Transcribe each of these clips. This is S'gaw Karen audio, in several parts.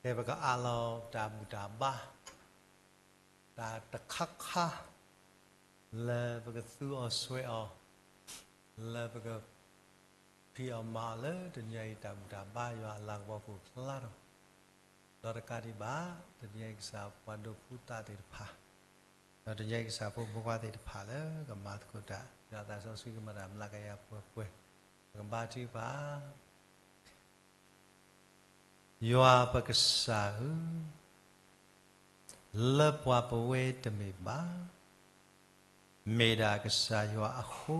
ကဲ ပကအးလီၤတၢ်ဘူၣ်တၢ်ဘါ တၢ်တခါခါ လၢပကသူအီၤစွဲအီၤ လၢပကဖံးအီၣ်မၤအီၤလၢတနံၤအံၤ တၢ်ဘူၣ်တၢ်ဘါယွၤအလၤကပီၤကအိၣ်ဖျါထီၣ်, ဒီးတကးဒံးဘၣ် တနံၤအံၤကစၢ်ပှၤဒိးဖှူသးသ့ၣ်တဖၣ်, ဒီးတနံၤအံၤကစၢ်ဖိမုၣ်ဖိခွါသ့ၣ်တဖၣ်လၢကမၤသကိးတၢ် ဒီးသးစီဆှံကမၤတၢ်မျးကယၤပှဲၤပှဲၤ, ပကဘါထုကဖၣ် ယွၤပကစၢ်ဧၢ, လၢပှၤပဝဲတမ့ၢ်ဘၣ်, မ့ၢ်ဒၣ်ကစၢ်ယွၤအဃိ,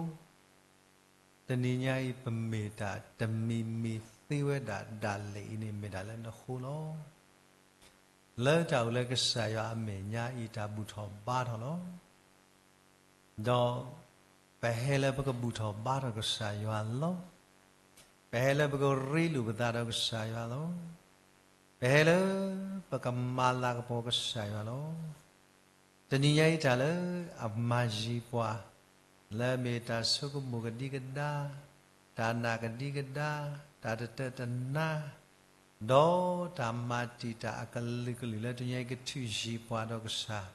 တနံၤညါအံၤပမ့ၢ်တၢ်တမံၤမံၤသ့ဝဲဒၣ်ဒၣ်လဲာ်အံၤန့ၣ် မ့ၢ်ဒၣ်လၢနဃိလီၤ. လၢတၢ်အိၣ်လၢကစၢ်ယွၤအမဲာ်ညါအံၤတၢ်ဘူၣ်ထီၣ်ဘါထီၣ်လီၤ. ဒီးပဟဲလၢပကဘူၣ်ထီၣ်ဘါထီၣ်ကစၢ်ယွၤလီၤ. ပဟဲလၢပကရ့လိာ်ပသးဒီးကစၢ်ယွၤလီၤ. ပဟဲလၢပကမၤလၤကပီၤကစၢ်ယွၤလီၤ. တနံၤညါအံၤတၢ်လၢအမၤယံၤပှၤ လၢအမ့ၢ်တၢ်ဆိကမိၣ်ကဒံကဒါ, တၢ်နာ်ကဒံကဒါ, တၢ်တတၢၢ်တနါ, ဒီးတၢ်မၤတံာ်တာ်အကလုာ်ကလုာ်လၢတနံၤညါအံၤကထုးယံၤပှၤဒီးကစၢ်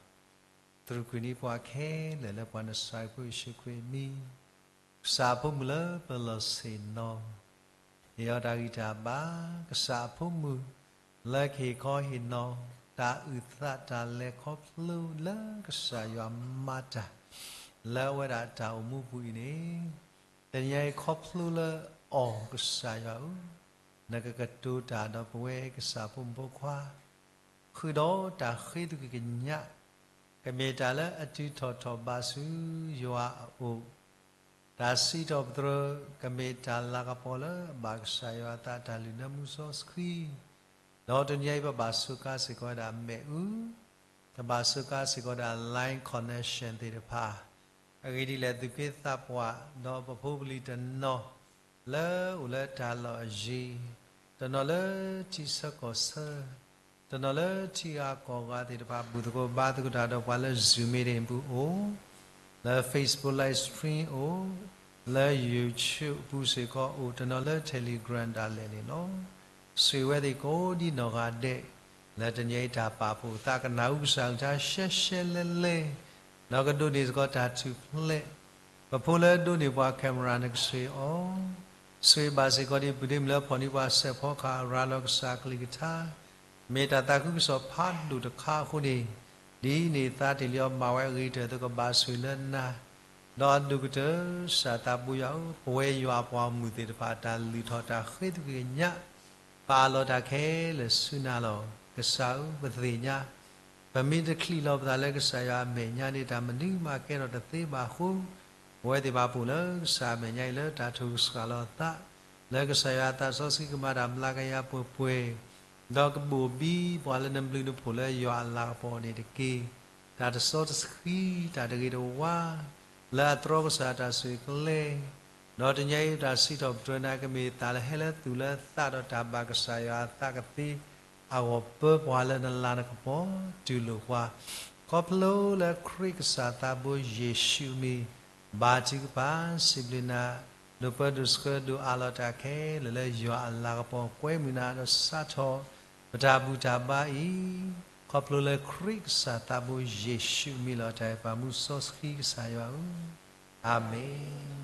သရူးကွံာ်န့ၢ်ပှၤခဲလၢာ်လၢပှၤနစၤရ့းဖိယ့ၣ်ၡူးခရံာ်အမံၤ, ကစၢ်အဖိမုၣ်လၢပလီၢ်ဆ့ၣ်နီၤ, ဟ့ၣ်အီၤတၢ်ဂံၢ်တၢ်ဘါ, ကစၢ်အဖိမုၣ်လၢကဟ့ၣ်ခီဟ့ၣ်နီၤ, တၢ်အုၣ်သးတၢ်လဲၤခီဖျိလၢကစၢ်ယွၤမၤတၢ် လၢအဝဲဒၣ်တၢ်အိၣ်မူပူၤအံၤန့ၣ်, တနံၤညါအံၤခီဖျိလၢအီၤကစၢ်ယွၤဧၢ, နကကတိၤတၢ်ဒီးပဝဲကစၢ်ဖိမုၣ်ဖိခွါ ဃုာ်ဒီးတၢ်ဃ့သကွံာ်ကညး, ကမ့ၢ်တၢ်လၢအတုၤထီၣ်ထီၣ်ဘးဆူယွၤအအိၣ်, တၢ်စံးထီၣ်ပတြၢၤ ကမ့ၢ်တၢ်လၤကပီၤလၢအဘၣ်ကစၢ်ယွၤအသးတၢ်လုၢ်နၢမူစီဆှံ, ဒီးတနံၤအံၤပဘၣ်စူးကါစ့ၢ်ကီးဝဲဒၣ်မ့ၣ်အူ ပဘၣ်စူးကါစ့ၢ်ကီးဒၣ် line connection သ့ၣ်တဖၣ်, အဂ့ၢ်ဒ်လဲၣ် သူၣ်က့သးပှၢ် ဒီးပဖိပလံၤတနီၤ လၢအိၣ်လၢတၢ်လီၢ်အယံၤ, တနီၤလၢထံဆၢကီၢ်ဆၢ, တနီၤလၢထံဂၤကီၢ်ဂၤသ့ၣ်တဖၣ် ဘူၣ်သကိးဘါသကိးတၢ်ဒီးပှၤလၢ Zoom meeting ပူၤအိၣ်, လၢ Facebook live stream အိၣ်, လၢ YouTube ပူၤစ့ၢ်ကီးအိၣ်, တနီၤလၢ Telegram ဒၣ်လဲာ်န့ၣ်လီၤ. ဆိၣ်ဂ့ၤဝဲသ့ၣ်ကိးဒံနီၢ်ဂၤဒဲး လၢတနံၤအံၤတၢ်ပာ်ဖှိၣ်သးကနၣ်ဟူကစၢ်အကလုၢ်ကထါရှဲရှဲလဲလဲ, ဒီးကဒိးန့ၢ်စ့ၢ်ကီးတၢ်ထူၣ်ဖျဲး, ပဖိလၢဒိးန့ၢ်ပှၤ camera နကဆိၣ်ဂ့ၤအီၤ, ဆိၣ်ဂ့ၤဘၣ်စ့ၢ်ကီးဒ်ပဒ့မုၣ်လၢဖီၣ်န့ၢ်ပှၤစဲးဖီကဟၣ်ရၤလီၤကစၢ်အကလုၢ်ကထါ, မ့ၢ်တၢ်သးခုကစီၣ်ဖးဒိၣ်တခါအဃိန့ၣ်, ဒ်အံၤန့ၣ်သးတ့ၢ်လံအီၤ မၤဝဲအဂ့ၤကတၢၢ် သုကဘၣ်ဆိၣ်ဂ့ၤလၢနၤ, ဒီးအဒိၣ်ကတၢၢ် ကစၢ်သးဘိယွၤဧၢ, ပဝဲယွၤအပှၤဂီၢ်မုၢ်သ့ၣ်တဖၣ် တၢ်လုၢ်ထီၣ်တၢ်ဃ့သကွံာ်ကညး, ပအးလီၤတၢ်ခဲလၢာ်ဆူနၤလီၤ. ကစၢ်ဧၢ, ပသ့ၣ်ညါ ပမ့ၢ်တချံးလီၤပသးလၢကစၢ်ယွၤအမဲာ်ညါန့ၣ် တၢ်မနုၤမးကဲထီၣ်တသ့ဘၣ်အဃိ, ပဝဲသ့ၣ်ဘၣ်ပိာ်လၢကစၢ်အမဲာ်ညါအံၤလၢတၢ်ထိၣ်ကဆှၣ်လီၤအသး, လၢကစၢ်ယွၤအသးစီဆှံကမၤတၢ်မျးကယၤပှဲၤပှဲၤ, ဒီးကဘိၣ်ဘံပှၤလၢနဘျုးနဖှိၣ်လၢယွၤအလၤကပီၤန့ၣ်တက့ၢ်. တၢ်တစီတဆှံ တၢ်တဂ့ၤတဝါ လၢအတြီကစၢ်တၢ်ဆိၣ်ဂ့ၤကျဲ ဒီးတနံၤအံၤတၢ်စံးထီၣ်ပတြၢၤနၤ ကမ့ၢ်သးလၢဟဲလၢသူၣ်လၢသးဒီးတၢ်ဘၣ်ကစၢ်ယွၤအသးကသ့ အဂီၢ်ပၢပှၤလၢနလၤနကပီၤ တူၢ်လိာ်ပှၤ, ခီဖျိလၢခရံာ်ကစၢ်သးဘိယ့ၣ်ၡူးအမံၤ ဘါထုကဖၣ် စံးဘျုးနၤ, ဒိးပၢဒိးဆှၢဒိးအးလီၤတၢ်ခဲလၢာ်လၢယွၤအလၤကပီၤ ကွဲမုာ်နၤဒီးစးထီၣ် ပတၢ်ဘူၣ်တၢ်ဘါအံၤ, ခီဖျိလၢခရံာ်ကစၢ်သးဘိယ့ၣ်ၡူးအမံၤလီၤ. တၢ်အဲၣ်ပၢ်မူစီဆှံကစၢ်ယွၤဧၢ, အၤမ့ၣ်.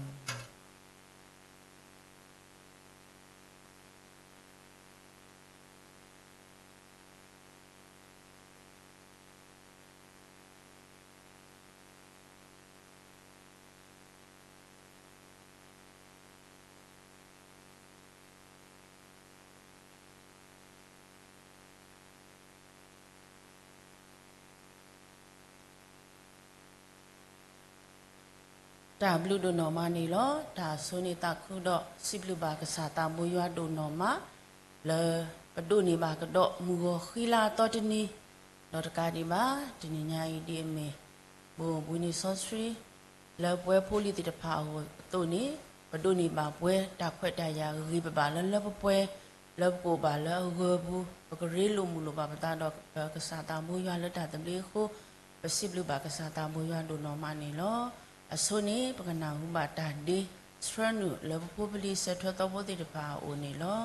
တၢ်ဘျုးဒိၣ်နီၢ်မးန့ၣ်လီၤ. တၢ်ဆိၣ်ဂ့ၤသးခုဒီး စံးဘျုးဘၣ်ကစၢ်သးဘိယွၤဒိၣ်နီၢ်မး လၢပဒိးန့ၢ်ဘၣ်ကဒီးမုၢ်ဂီၤဃံလၤအသီတနံၤ, ဒီးတကးဒံးဘၣ် တနံၤညါအံၤဒ်အမ့ၢ် ပအိၣ်ဘှံးနံၤစီဆှံ လၢပဝဲဖိလံၤသ့ၣ်တဖၣ်အဂီၢ်အသိးန့ၣ်, ပဒိးန့ၢ်ဘၣ်ပှဲၤတၢ်ခွဲးတၢ်ယာ်ဂ့ၤဂ့ၤဘၣ်ဘၣ်လၢလၢပှဲၤပှဲၤ, လၢပကအိၣ်ဘၣ်လၢအဂၢၤပူၤ, ပကရ့လိာ်မုာ်လိာ်ဘၣ်ပသးဒီးကစၢ်သးဘိယွၤလၢတၢ်သဘျ့အဃိ, ပစံးဘျုးဘၣ်ကစၢ်သးဘိယွၤဒိၣ်နီၢ်မးန့ၣ်လီၤ. အဆိန့ၣ် ပကနၢ်ဟူဘၣ်တၢ်ဒ့ဆှၢနုာ်လၢပဖိပလံၤစၢၤထွဲသီဖိသ့ၣ်တဖၣ်အအိၣ်န့ၣ်လီၤ.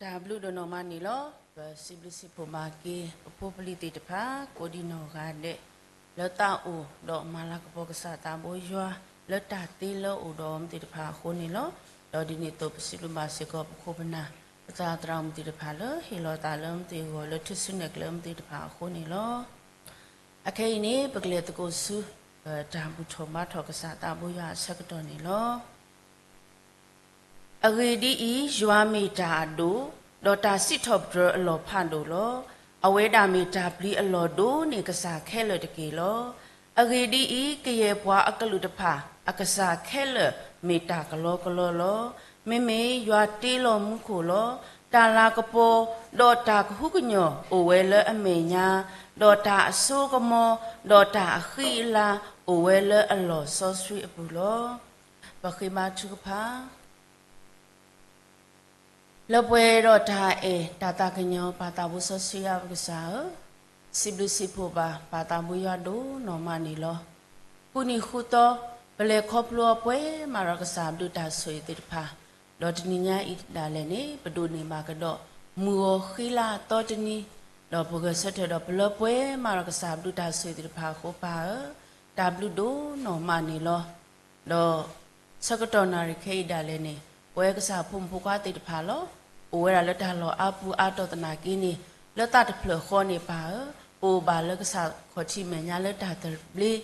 တၢ်ဘျုးဒိၣ်နီၢ်မးန့ၣ်လီၤ. ပစံးဘျုးစံးဖှိၣ်ဘၣ်က့ၤ ပဖိပလံၤသ့ၣ်တဖၣ် ကိးဒံနီၢ်ဂၤဒဲး လၢသးအိၣ်ဒီးမၤလၤကပီၤကစၢ်သးဘိယွၤ လၢတၢ်သ့လၢအအိၣ်ဒီးအီၤမ့ၢ်သ့ၣ်တဖၣ်အဃိန့ၣ်လီၤ. ဒီးဒ်န့ၣ်အသိး ပစံးဘျုးဘၣ်စ့ၢ်ကီးပခိၣ်ပနၢ် ပသရၣ်သရၣ်မုၣ်သ့ၣ်တဖၣ်လၢဟ့ၣ်လီၤသးလၢမ့ၢ်သ့ၣ်အဂီၢ် လၢထူၣ်စုနဲၣ်ကျဲမ့ၢ်သ့ၣ်တဖၣ်အဃိန့ၣ်လီၤ. အခဲအံၤန့ၣ် ပကလဲၤသကိးဆူ ပတၢ်ဘူၣ်ထီၣ်ဘါထီၣ်ကစၢ်သးဘိယွၤအဆၢကတီၢ်န့ၣ်လီၤ. အဂ့ၢ်ဒ်အံၤ, ယွၤမ့ၢ်တၢ်အဒိၣ်, ဒီးတၢ်စံးထီၣ်ပတြၢၤအလီၢ်ဖးဒိၣ်လီၤ. အဝဲဒၣ်မ့ၢ်တၢ်ပျံၤအလီၢ်ဒိၣ်န့ၢ်ကစၢ်ခဲလၢာ်တက့ၢ်လီၤ. အဂ့ၢ်ဒ်အံၤ, ကယဲၢ်ပှၤအကလုာ်တဖၣ် အကစၢ်ခဲလၢာ်မ့ၢ်တၢ်ကလီကလီလီၤ. မ့မ့ၢ်ယွၤတ့လီၤမူခိၣ်လီၤ. တၢ်လၤကပီၤ ဒီးတၢ်ကဟုကညီၢ်အိၣ်ဝဲလၢအမဲာ်ညါ, ဒီးတၢ်အစိကမီၤ ဒီးတၢ်အဃံအလၤအိၣ်ဝဲလၢအလီၢ်စီဆှံအပူၤလီၤ. ပဃ့ဘါထုကဖၣ်. လၢပှဲၤဒီးတၢ်အဲၣ်တၢ်သးကညီၤ ပၢ်သးဘိစီဆှံယွၤပကစၢ်ဧၢ, စံးဘျုးစံးဖှိၣ်ဘၣ်ပၢ်သးဘိယွၤဒိၣ်နီၢ်မးန့ၣ်လီၤ. ဃုနံၤဃုသီ ပလဲၤခီဖျိအီၤပှဲၤမးဒီးကစၢ်ဘျုးတၢ်ဆိၣ်ဂ့ၤသ့ၣ်တဖၣ်, ဒီးတနံၤညါအံၤဒၣ်လဲာ်န့ၣ် ပဒိးန့ၢ်ဘၣ်ကဒီး မုၢ်ဂီၤဃံလၤအသီတနံၤ, ဒီးပဂဲၤဆၢထၢၣ်ဒီးပလၢပှဲၤမးဒီးကစၢ်ဘျုးတၢ်ဆိၣ်ဂ့ၤသ့ၣ်တဖၣ်အဃိပၢ်ဧၢ, တၢ်ဘျုးဒိၣ်နီၢ်မးန့ၣ်လီၤ. ဒီးဆၢကတီၢ်နၣ်ရံၣ်ခဲအံၤဒၣ်လဲာ်န့ၣ် ပဝဲကစၢ်ဖိမုၣ်ဖိခွါသ့ၣ်တဖၣ်လီၤ. အိၣ်ဝဲဒၣ်လၢတၢ်လီၢ်အါပူၤအါတီၢ်သနာ်က့န့ၣ် လၢသးတဖျၢၣ်ဃီန့ၣ်ပၢ်ဧၢ, ပအိၣ်ဘၣ်လၢကစၢ်ခီၣ်ထံးမဲာ်ညါလၢတၢ်သဘျ့,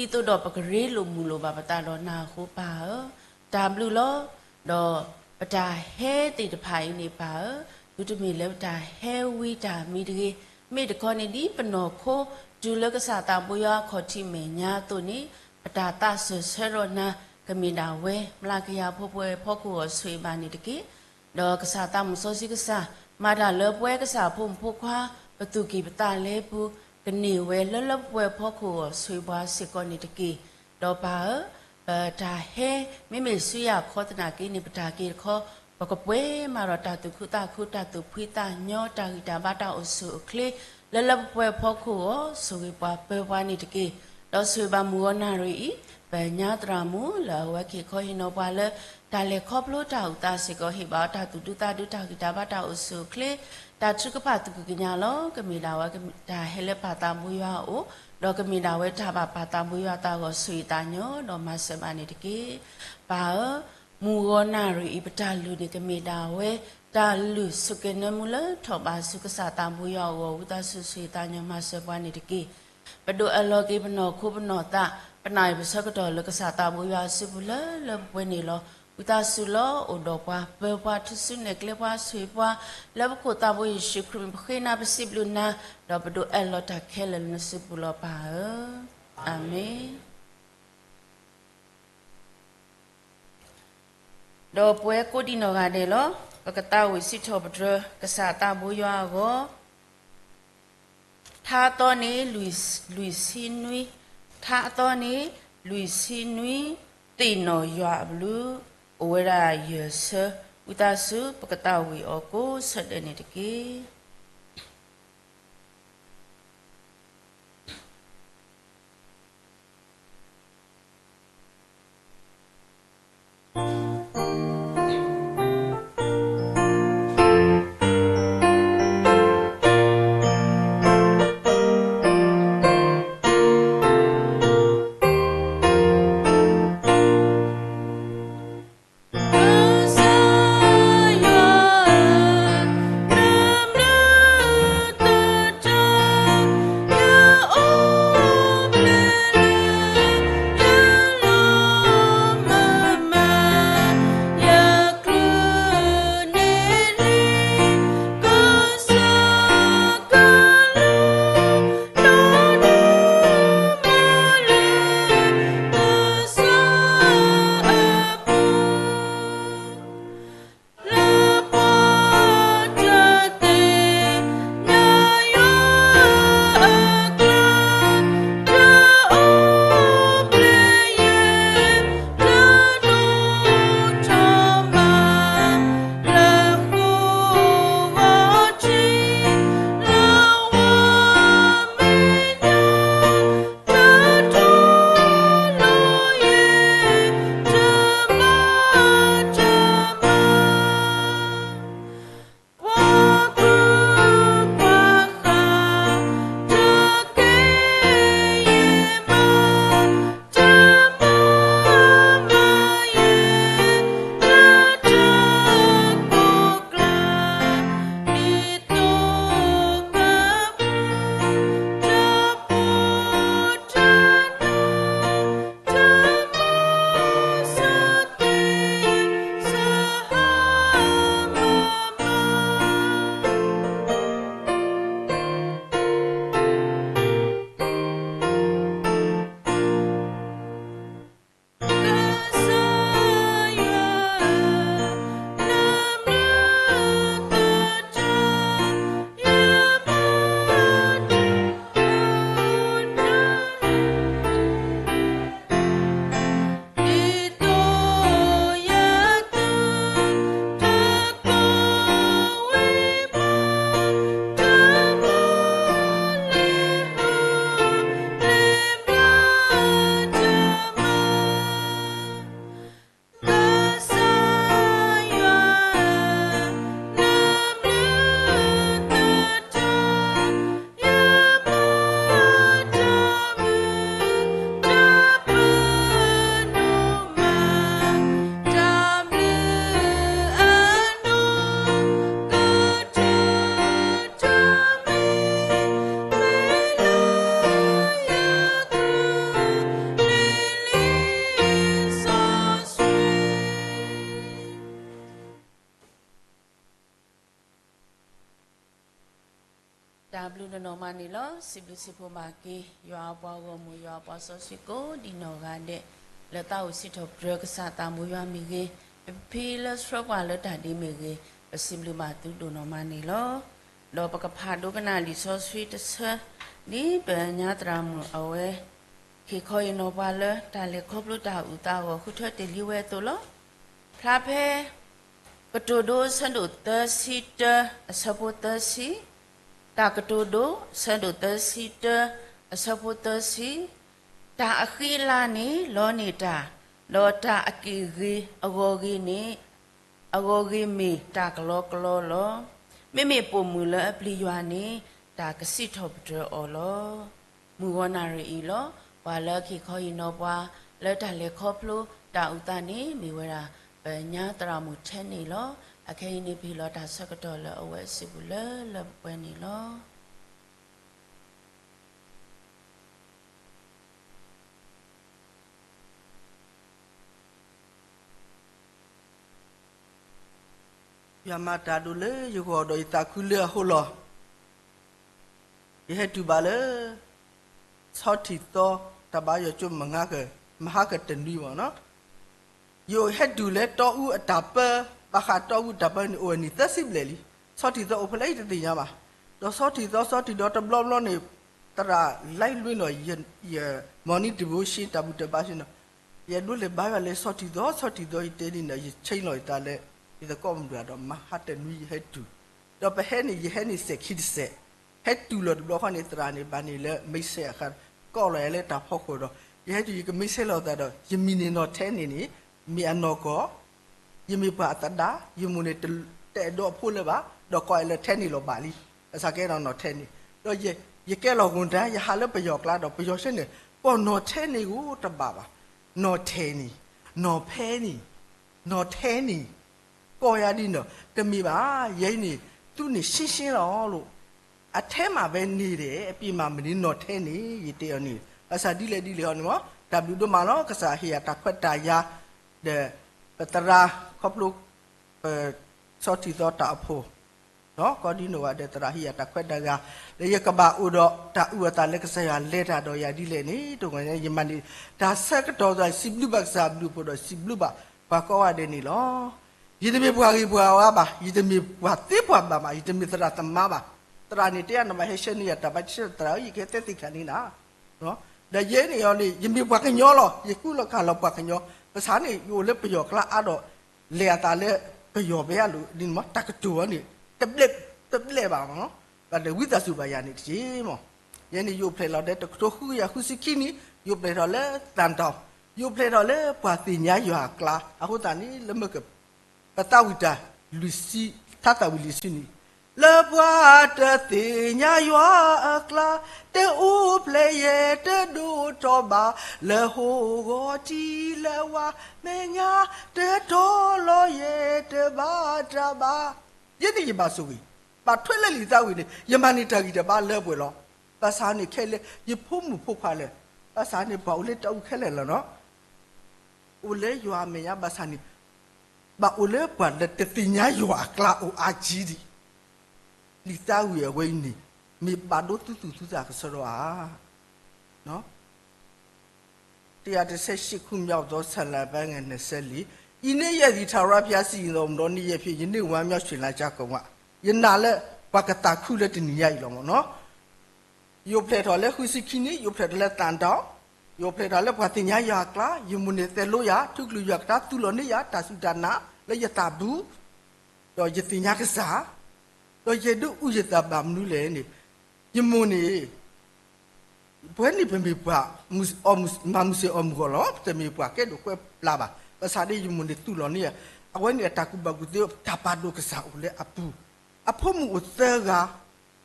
ဒ်သိးဒီးပကရ့လိာ်မုာ်လိာ်ဘၣ်ပသးဒီးနၤအဃိပၢ်ဧၢ, တၢ်ဘျုးလီၤ. ဒီးပတၢ်ဟဲသ့ၣ်တဖၣ်အံၤန့ၣ်ပၢ်ဧၢ, သုတမ့ၢ်လၢပတၢ်ဟဲဝံတၢ်မံတဂ့ၤ, မ့ၢ်တခီန့ၣ်ဒ်ပနီၢ်ခိ တုၤလၢကစၢ်သးဘိယွၤခီၣ်ထံးမဲာ်ညါအသိးန့ၣ် ပတၢ်သးစၢၢ်ဆၢဒီးနၤ ကမ့ၢ်ဒၣ်ဝဲ မျးကယၤဖိပှဲၤဖီခိၣ်အဂီၢ်ဆိၣ်ဂ့ၤဘၣ်န့ၣ်တက့ၢ်. ဒီးကစၢ်သးမုၣ်စီဆှံကစၢ် မၤတၢ်လၢပဝဲကစၢ်ဖိမုၣ်ဖိခွါ ပသူၣ်ကံၢ်ပသးလဲပူၤ ကန့ၢ်ဝဲလၢလၢပှဲၤဖီခိၣ်အဂီၢ်ဆိၣ်ဂ့ၤပှၤစ့ၢ်ကီးန့ၣ်တက့ၢ်. ဒီးပၢ်ဧၢ, ပတၢ်ဟဲ မ့မ့ၢ်ဆူယၤခီသနာ်က့န့ၣ် ပတၢ်က့ၤတခီ ပကပှဲၤမးဒီးတၢ်သူၣ်ခုသးခု တၢ်သူၣ်ဖှံသးညီ တၢ်ဂံၢ်တၢ်ဘါတၢ်အိၣ်ဆူၣ်အိၣ်ချ့ လၢလၢပှဲၤပှဲၤဖီခိၣ်အဂီၢ် ဆိၣ်ဂ့ၤပှၤပၢပှၤန့ၣ်တက့ၢ်. ဒီးဆိၣ်ဂ့ၤဘၣ်မုၢ်ဂီၤနၣ်ရံၣ်အံၤ ပညါသရၣ်မုၣ်လၢအဝဲက့ၤခီဟ့ၣ်နီၤပှၤလၢ တၢ်လဲၤခီဖျိတၢ်အိၣ်သးစ့ၢ်ကီး ဟ့ၣ်ဘၣ်အီၤတၢ်သူၣ်ဒူသးဒူ တၢ်ဂံၢ်တၢ်ဘါတၢ်အိၣ်ဆူၣ်အိၣ်ချ့ တၢ်ထုကဖၣ်သူၣ်ကံၢ်ကညးလီၤ. ကမ့ၢ်ဒၣ်ဝဲတၢ်ဟဲလၢပၢ်သးဘိယွၤအအိၣ် ဒီးကမ့ၢ်ဒၣ်ဝဲတၢ်ဘၣ်ပၢ်သးဘိယွၤအသးအဂီၢ် ဆိၣ်ဂ့ၤသးညီဒီးမၤစၢၤဘၣ်န့ၣ်တက့ၢ်. ပၢ်ဧၢ, မုၢ်ဂီၤနၣ်ရံၣ်အံၤ ပတၢ်လုၢ်န့ၣ် ကမ့ၢ်ဒၣ်ဝဲ တၢ်လုၢ်ဆိၣ်က့ၤနၢမူလၢထီၣ်ဘးဆူကစၢ်သးဘိယွၤအဂီၢ် ဝံသးစူၤဆိၣ်ဂ့ၤသးညီမၤစၢၤပှၤန့ၣ်တက့ၢ်. ပဒိးအၢၣ်လီၤက့ၤပနီၢ်ခိပနီၢ်သး ပနာ်အံၤပဆၢကတီၢ်လၢကစၢ်သးဘိယွၤအစုပူၤလၢလၢပှဲၤပှဲၤန့ၣ်လီၤ. ဝံသးစူၤလီၤအိၣ်ဒီးပှၤ ပၢပှၤ ထူၣ်စုနဲၣ်ကျဲပှၤ ဆိၣ်ဂ့ၤပှၤ လၢပခိၣ်သးဘိယ့ၣ်ၡူးခရံာ်မံၤ ပဃ့နၤပစံးဘျုးနၤ ဒီးပဒိးအၢၣ်လီၤတၢ်ခဲလၢာ်လၢနစုပူၤလီၤပၢ်ဧၢ. အၤမ့ၣ်. ဒီးပဝဲကိးဒံနီၢ်ဂၤဒဲးလီၤ. ပကသးဝံၣ်စံးထီၣ်ပတြၢၤ ကစၢ်သးဘိယွၤအဂီၢ်, ထါအသီန့ၣ် လွံၢ်ဆံနွံ, ထါအသီန့ၣ် လွံၢ်ဆံနွံ, သ့ၣ်နီၣ်ယွၤအဘျုး, အိၣ်ဝဲဒၣ်ယဲၢ်ဆၢ, ဝံသးစူၤ ပကသးဝံၣ်အီၤကိးဆၢဒဲးန့ၣ်တက့ၢ်. ဒိၣ်နီၢ်မးန့ၣ်လီၤ. စံးဘျုးစံးဖှိၣ်ဘၣ်က့ၤ ယွၤအပှၤဂီၢ်မုၢ် ယွၤအပှၤစီဆှံကိးဒံးနီၢ်ဂၤဒဲး လၢသးအိၣ်စံးထီၣ်ပတြၢၤကစၢ်သးမူယွၤမ့ၢ်ဂ့ၤ, ပဖံလၢဆှၢပှၤလၢတၢ်ဒ့မ့ၢ်ဂ့ၤ, ပစံးဘျုးဘၣ်သုဒိၣ်နီၢ်မးန့ၣ်လီၤ. ဒီးပကဖးဒိကနၣ်လံာ်စီဆှံတဆၢ ဒ်ပညါသရၣ်မုၣ်အဝဲ ဟ့ၣ်ခီဟ့ၣ်နီၤပှၤလၢတၢ်လဲၤခီဖျိတၢ်အုၣ်သးအဂီၢ် ဃုထၢတ့ၢ်လံဝဲအသိးလီၤ. ဖျါဖဲ ကတိၤဒိအဆၢဒိၣ်သၢဆံတၢ အဆၢဖိသၢဆံ, တၢ်ကတိၤဒိ အဆၢဒိၣ်သၢဆံတၢ အဆၢဖိသၢဆံ, တၢ်အဃံအလၤန့ၣ်လီန့ၢ်တၢ်, ဒီးတၢ်အက့ၢ်ဂ့ၤအဂီၢ်ဂ့ၤန့ၣ် အဂီၢ်ဂ့ၤမ့ၢ်တၢ်ကလီကလီလီၤ. မ့မ့ၢ်ပိာ်မုၣ်လၢအပျံၤယွၤန့ၣ် တၢ်ကစံးထီၣ်ပတြၢၤအီၤလီၤ. မုၢ်ဂီၤနၣ်ရံၣ်အံၤလီၤ. ပှၤလၢကဟ့ၣ်ခီဟ့ၣ်နီၤပှၤ လၢတၢ်လဲၤခီဖျိတၢ်အုၣ်သးန့ၣ် မ့ၢ်ဝဲဒၣ် ပညါသရၣ်မုၣ်ထဲန့ၣ်လီၤ. အခဲအံၤန့ၣ် ပဟ့ၣ်လီၤတၢ်ဆၢကတီၢ်လၢအဝဲအစုပူၤလၢလၢပှဲၤပှဲၤန့ၣ်လီၤ. ယွၤမၤတၢ်ဒိၣ်လၢယဂီၢ်ဒီးယသးခုလၢအဃိလီၤ. ယဟဲတုၤဘၣ်လၢ ဆီထံၣ်သီ တၢ်ဘါယွၤကၠိမုၢ်နံၤ မဟါကတနွံဘၣ်နီၤ, ယအိၣ်ဟဲတုၤလၢတီအူအတၢ်ပၢ, ဘၣ်ဃးတီအူအတၢ်ပၢန့ၣ် အိၣ်ဝဲနံၣ်သၢဆံဘျဲၣ်လံ. ဆီထံၣ်သီအိၣ်ဖဲလဲၣ်ယတသ့ၣ်ညါဘၣ်. ဒီးဆီထံၣ်သီ ဆီထံၣ်ဒီးတဘျီဘျီန့ၣ် သရၣ်လဲလွံနီၤ ယ morning devotion တၢ်ဘူၣ်တၢ်ဘါဆ့နီၤ, ယအဲၣ်ဒိးလဲၤဘါယွၤလၢဆီထံၣ်သီ ဆီထံၣ်သီ ယတဲဒ်န့ၣ် ယဆ့လီၤယသးလၢ ယသကိးမုၢ်ဒွးဒီး မဟါတနွံယဟဲတုၤ, ဒီးပဟဲန့ၣ် ယဟဲန့ၣ်စဲးခံတစဲး, ဟဲတုၤလီၤတဘျီဃီန့ၣ် သရၣ်န့ၣ် ဘၣ်န့ၣ်လၢမ့ၢ်စဲးအခါ ကိးလီၤယၤလၢတၢ်ဖီခိၣ်ဒီး ယဟဲတုၤယကမ့ၢ်စဲးလီၤသးဒီး ယမံၤန့ၣ်နီၢ်ထဲန့ၣ်န့ၣ် မ့ၢ်အနီၢ်ကီၢ် ယမ့ၢ်ပှၤအသဒါ, ယမိၢ်န့ၣ် တအဲၣ်ဒိးအဖိလၢၤဘၣ်, ဒီးကိးယၤလၢထဲန့ၣ်လီၤဘၣ်လံ, ဘၣ်ဆၣ်ကဲဒီးနီၢ်ထဲန့ၣ်, ဒီးယကဲလီၤဂိၢ်တၢ် ယဟးလၢပယီၤကျါဒီး ပယီၤဆၢန့ၣ် ကိးနီၢ်ထဲန့ၣ်ဧိၤတဘၣ်ဘၣ်, နီၢ်ထဲန့ၣ်, နီၢ်ဖဲန့ၣ်, နီၢ်ထဲန့ၣ်, ကိးယၤဒ်နီၤ, တမ့ၢ်ဘၣ်, ယဲအံၤန့ၣ် သုန့ၣ်ရှင်းရှင်းလီၤလိၤ အထဲမှာပဲနေတယ်, အပြင်မှာမနေ, နီၢ်ထဲန့ၣ် ယတဲအီၤန့ၣ် ဘၣ်ဆၣ်ဒ်လဲၣ်ဒ်လဲၣ်ဟီန့ၣ်မ့ၢ် တၢ်ဘျုးဒိၣ်မးလီၤ, ကစၢ်ဟ့ၣ်ယၤတၢ်ခွဲးတၢ်ယာ်, ဒီးပသရၣ်ခီဖျိ ပ ဆီထံၣ်သီတၢ်အိၣ်ဖှိၣ် ကိးဒံနီၢ်ဂၤဒဲး သရၣ်ဟ့ၣ်ယၤတၢ်ခွဲးတၢ်ယာ်, လၢယကဘၣ်အိၣ်ဒီးတၢ်အုၣ်အသးလၢကစၢ်ယွၤလဲၤတၢ်ဒီးယၤဒ်လဲၣ်န့ၣ် တဂီၤညါယမၤန့ၢ် တၢ်ဆၢကတီၢ်သး စံးဘျုးဘၣ်ကစၢ်အဘျုးအဖှိၣ်ဒီးစံးဘျုးဘၣ်ပှၤကိးဂၤဒဲးန့ၣ်လီၤ. ယတမ့ၢ်ပှၤဂ့ၤပှၤဝါဘၣ်, ယတမ့ၢ်ပှၤသ့ပှၤဘၣ်ဘၣ်, ယတမ့ၢ်သရၣ်သမါဘၣ်. သရၣ်န့ၣ် တဲအါန့ၢ်ဘၣ် ဟဲဆှၢန့ၢ်ယၤတၢ်ဘၣ်ဆၢ သရၣ်ဧၢ ယကဟဲတဲသ့ၣ်ခါန့ၣ်နၤ, ဒီးယဲန့ၣ်အီၤန့ၣ် ယမ့ၢ်ပှၤကညီလီၤ, ယကူၣ်လီၤကၤလီၤပှၤကညီ, ဘၣ်ဆၣ်န့ၣ် ယအိၣ်လၢပယီၤကျါအါဒီး လဲၤအသးလၢပယီၤဘၣ်ယၤလိၤန့ၣ်မ့ၢ် တၢ်ကတိၤအီၤန့ၣ် တဘျဲၣ်, တဘျဲၣ်ဘၣ်မ့ၢ်နီၤ, ဘၣ်ဒီးဝံသးစူၤဘၣ်ယၤန့ၣ်တက့ၢ်မ့ၢ်. ယဲန့ၣ် ယအိၣ်ဖျဲၣ်လီၤဒီး တကထိဃုကယၤဃုဆံခံနံၣ် ယအိၣ်ဖျဲၣ်ထီၣ်လၢသၣ်တီၤ, ယအိၣ်ဖျဲၣ်ထီၣ်လၢပှၤသ့ၣ်ညါယွၤအကျါ, အဃိသတးန့ၣ် လၢမ့ၢ်က ပသးဝံၣ်တၢ်လွံၢ်ဆံ, ထါသးဝံၣ်လွံၢ်ဆံန့ၣ်, လၢပှၤတသ့ၣ်ညါယွၤအကျါ, တအိၣ်ဖျဲၣ်ယဲၢ်တဒိၣ်ထီၣ်ဘၣ်, လၢဟီၣ်ဂီၤထံးလၢဝါမဲာ်ညါ, တထီၣ်လီၤယဲၢ်တဘၣ်တၢ်ဘၣ်. ယဲန့ၣ်ယဘၣ်ဆိၣ်ဂ့ၤ, ဘၣ်ထွဲလၢလံာ်သးဝံၣ်န့ၣ် ယမၤန့ၢ်တၢ်ဂံၢ်တၢ်ဘါလၢပှဲၤလီၤ. ဘၣ်ဆၣ်န့ၣ်ခဲလၢာ် ယဖိမုၣ်ဖိခွါလၢာ်, ဘၣ်ဆၣ်န့ၣ် ပှၤအိၣ်လၢတၢ်အူခဲလၢာ်လီၤနီၤ အိၣ်လၢယွၤအမဲာ်ညါဘၣ်ဆၣ်န့ၣ်, ဘၣ်အိၣ်လၢပှၤလၢတသ့ၣ်ညါယွၤအကျါအိၣ်အါကံဒံး, လံာ်သးဝံၣ်အဝဲအံၤန့ၣ် မ့ၢ်ဘၣ်ဒိသူၣ်သူၣ်သးကဆၢဒီးဧါ. တရာတဆယ့်ရှစ်ခုမြောက်သော ဆာလံပိုင်းငယ်နှစ်ဆယ့်လေး, ယနေ့ယသည် ထာဝရဘုရားစီရင်တော်မူသောနေ့ရက်ဖြစ် ယနေ့ဝမ်းမြောက်ရွှင်လန်းကြောင်းကို ယနာ်လၢပှၤကသးခုလၢတနံၤညါအံၤလီၤ မ့ၢ်နီၤ. ယိၤဖျဲၣ်ထီၣ်လၢဃုဆံခံနံၣ်, ယိၤဖျဲၣ်ထီၣ်လၢသၣ်တီၤ, ယိၤဖျဲၣ်ထီၣ်လၢပှၤသ့ၣ်ညါယွၤအကျါ, ယမိၢ်န့ၣ်သဲးလိယၤ, ထူကလုၢ်ယွၤကထါသူၣ်လီၤန့ၢ်ယၤ, တၢ်စူၢ်တၢ်နာ်လၢယသးပူၤ, ဒီးယသ့ၣ်ညါကစၢ်, ဒီးယဒုးအုၣ်ယသးဘၣ်မနုၤလဲၣ်န့ၣ်, ယမိၢ်န့ၣ် ပဝဲန့ၣ်ပမ့ၢ်ပှၤ မၤမုၢ်ဆ့ၣ်အီၣ်မုၢ်ဂီၢ်လီၤ, ပတမ့ၢ်ပှၤကဲဒိၣ်ကွဲပျၢ်ဘၣ်. ဘၣ်ဆၣ်ဒီးယမိၢ်န့ၣ်သူၣ်လီၤန့ၢ်ယၤ, အဝဲန့ၣ်အတၢ်ကူၣ်ဘၣ်ကူၣ်သ့ တၢ်ပာ်ဒိၣ်ကစၢ်အိၣ်လၢအပူၤ, အဖိမုၣ်အိၣ်သၢဂၤ,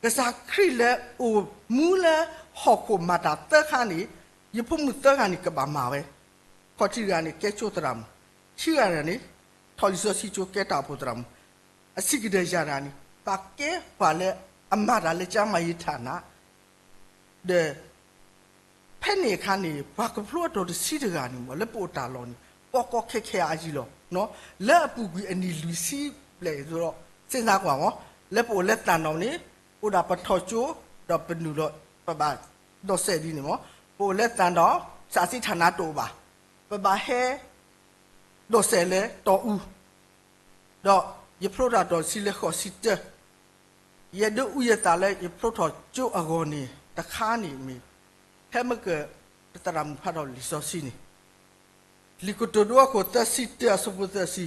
ကစၢ်ခရံာ်လၢအိၣ်မူလၢဟီၣ်ခိၣ်မၤတၢ်သၢခါန့ၣ်, ယဖိမုၣ်သၢဂၤန့ၣ် ကဘၣ်မၤဝဲ, ခီၣ်ထံးတဂၤန့ၣ် ကဲကၠိသရၣ်မုၣ်, ခံဂၤန့ၣ် ထီၣ်လံာ်စီဆှံကၠိကဲတၢ်အိၣ်ဖှိၣ်သရၣ်မုၣ်, အဆံးကတၢၢ်ယၤတဂၤန့ၣ် ဘၣ်ကဲပှၤလၢအမၤတၢ်လၢကျန်းမာရေးဌာန ဒီး ဖဲန့ၣ်အခါန့ၣ် ပှၤကဖျိအတီၤတဆံတဂၤန့ၣ်မ့ၢ် လၢပအိၣ်တၢ်လီၢ်န့ၣ် ကီကီခဲခဲအါအါလီၤ. လၢအပူၤကွံာ်အနံၣ်လွံၢ်ဆံဘျဲၣ်ဒီး စ့ၢ်နါကွၢ်မ့ၢ် လၢပအိၣ်လၢသၣ်တီၤန့ၣ် အိၣ်ဒၣ်ပထီၣ်ကၠိ ဒီးပနုာ်လီၤ ပဘၣ်ဒိးစဲးဒ်န့ၣ်မး, ပအိၣ်လၢသးဒီး စးစ့ထၣ်နါတအိၣ်ဘၣ်, ပဘၣ်ဟဲ ဒိးစဲးလၢတီအူ, ဒီးယဖျိထီၣ်အတီၢ်တဆံလၢဃိးဆံတၢ, ယဒုးအူယသးလၢယဖျိထီၣ်ကၠိအဂီၢ်န့ၣ် တခါန့ၣ်မ့ၢ် ဖဲမ့ၢ်က ပသရၣ်မုၣ်ဖးထီၣ်လံာ်စီဆှံန့ၣ်, လံာ်ကတိၤဒိအခိၣ်သၢဆံတၢအဆၢဖိသၢဆံ,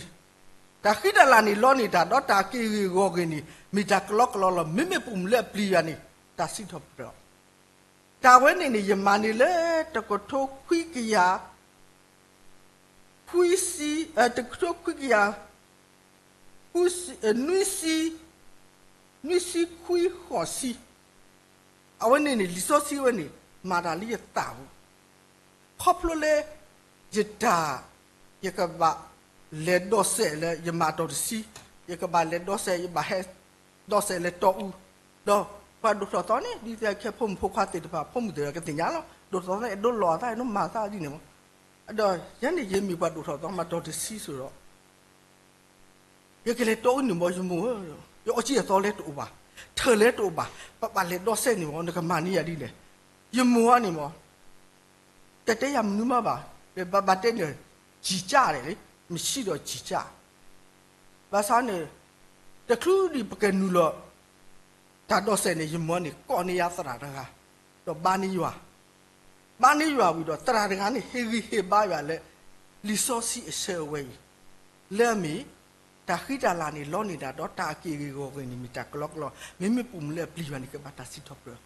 တၢ်ဃံတၢ်လၤန့ၣ်လီန့ၢ်တၢ်, ဒီးတၢ်အက့ၢ်အဂီၤဂ့ၤန့ၣ် မ့ၢ်တၢ်ကလီကလီလီၤ. မ့မ့ၢ်ပိာ်မုၣ်လၢအပျံၤယွၤန့ၣ် တၢ်စံးထီၣ်ပတြၢၤအီၤ. တၢ်ဝဲန့ၣ်န့ၣ် ယမၤန့ၢ်လၢတကထိခွံကယၤ ခွံဆံ, တကထိခွံကယၤ ခွံဆံ, နွံဆံ, နွံဆံခွံဃိးဆံ, အဝဲန့ၣ်န့ၣ် လံာ်စီဆှံဝဲန့ၣ် မၤတၢ်လၢယသးပူၤ, ခီဖျိလၢ ယတၢ် ယကဘၣ်လဲၤဒိးစဲးလၢယမၤတီၢ်တဆံ, ယကဘၣ်လဲၤဒိးစဲး ယဘၣ်ဟဲဒိးစဲးလၢတီအူ, ဒီးပှၤဒိၣ်ထီၣ်သီန့ၣ် ဒ်သိးခဲဖိမုၣ်ဖိခွါသ့ၣ်တဖၣ် ဖိမုၣ်သ့ၣ်တဖၣ်ကသ့ၣ်ညါလီၤ, ဒိၣ်ထီၣ်သီန့ၣ် အဲၣ်ဒိးလီၤအသး အဲၣ်ဒိးမၤသးဒ်န့ၣ်မး, ဒီးယဲန့ၣ် ယမ့ၢ်ပှၤဒိၣ်ထီၣ်သီမၤတီၢ်တဆံစိၤဒီး ယကလဲၤတီအူန့ၣ်မး ယမိၢ်ဧၢ, ယအီၣ်ကံၣ်အသီလဲၤတအိၣ်ဘၣ်, ထၢၣ်လဲၤတအိၣ်ဘၣ်, ပဘၣ်လဲၤဒိးစဲးန့ၣ်မး နကမၤန့ၢ်ယၤဒ်လဲၣ်. ယမိၢ်အီၤန့ၣ်မး တတဲယၤမနုၤမးဘၣ်, ဘၣ်ဘၣ်တဲန့ၣ် ကံၢ်ကၢ်ဒဲးလံ, မ့ၢ်ဆံးဒီးကံၢ်ကၢ်, ဘၣ်ဆၣ်န့ၣ် တချုးဒံးပကနုာ်လီၤ တၢ်ဒိးစဲးန့ၣ် ယမိၢ်န့ၣ် ကိးန့ၢ်ယၤသရၣ်တဂၤ, ဒီးဘါန့ၢ်ယွၤ, ဘါန့ၢ်ယွၤဝံၤဒီး သရၣ်တဂၤန့ၣ် ဟ့ၣ်ဂံၢ်ဟ့ၣ်ဘါယွၤလၢ လံာ်စီဆှံအဆၢအဝဲအံၤ, လၢအမ့ၢ် တၢ်ဃံတၢ်လၤန့ၣ်လီန့ၢ်တၢ် ဒီးတၢ်အက့ၢ်အဂီၤဂ့ၤန့ၣ် မ့ၢ်တၢ်ကလီကလီ, မ့မ့ၢ်ပိာ်မုၣ်လၢအပျံၤယွၤန့ၣ် ကဘၣ်တၢ်စံးထီၣ်ပတြၢၤ.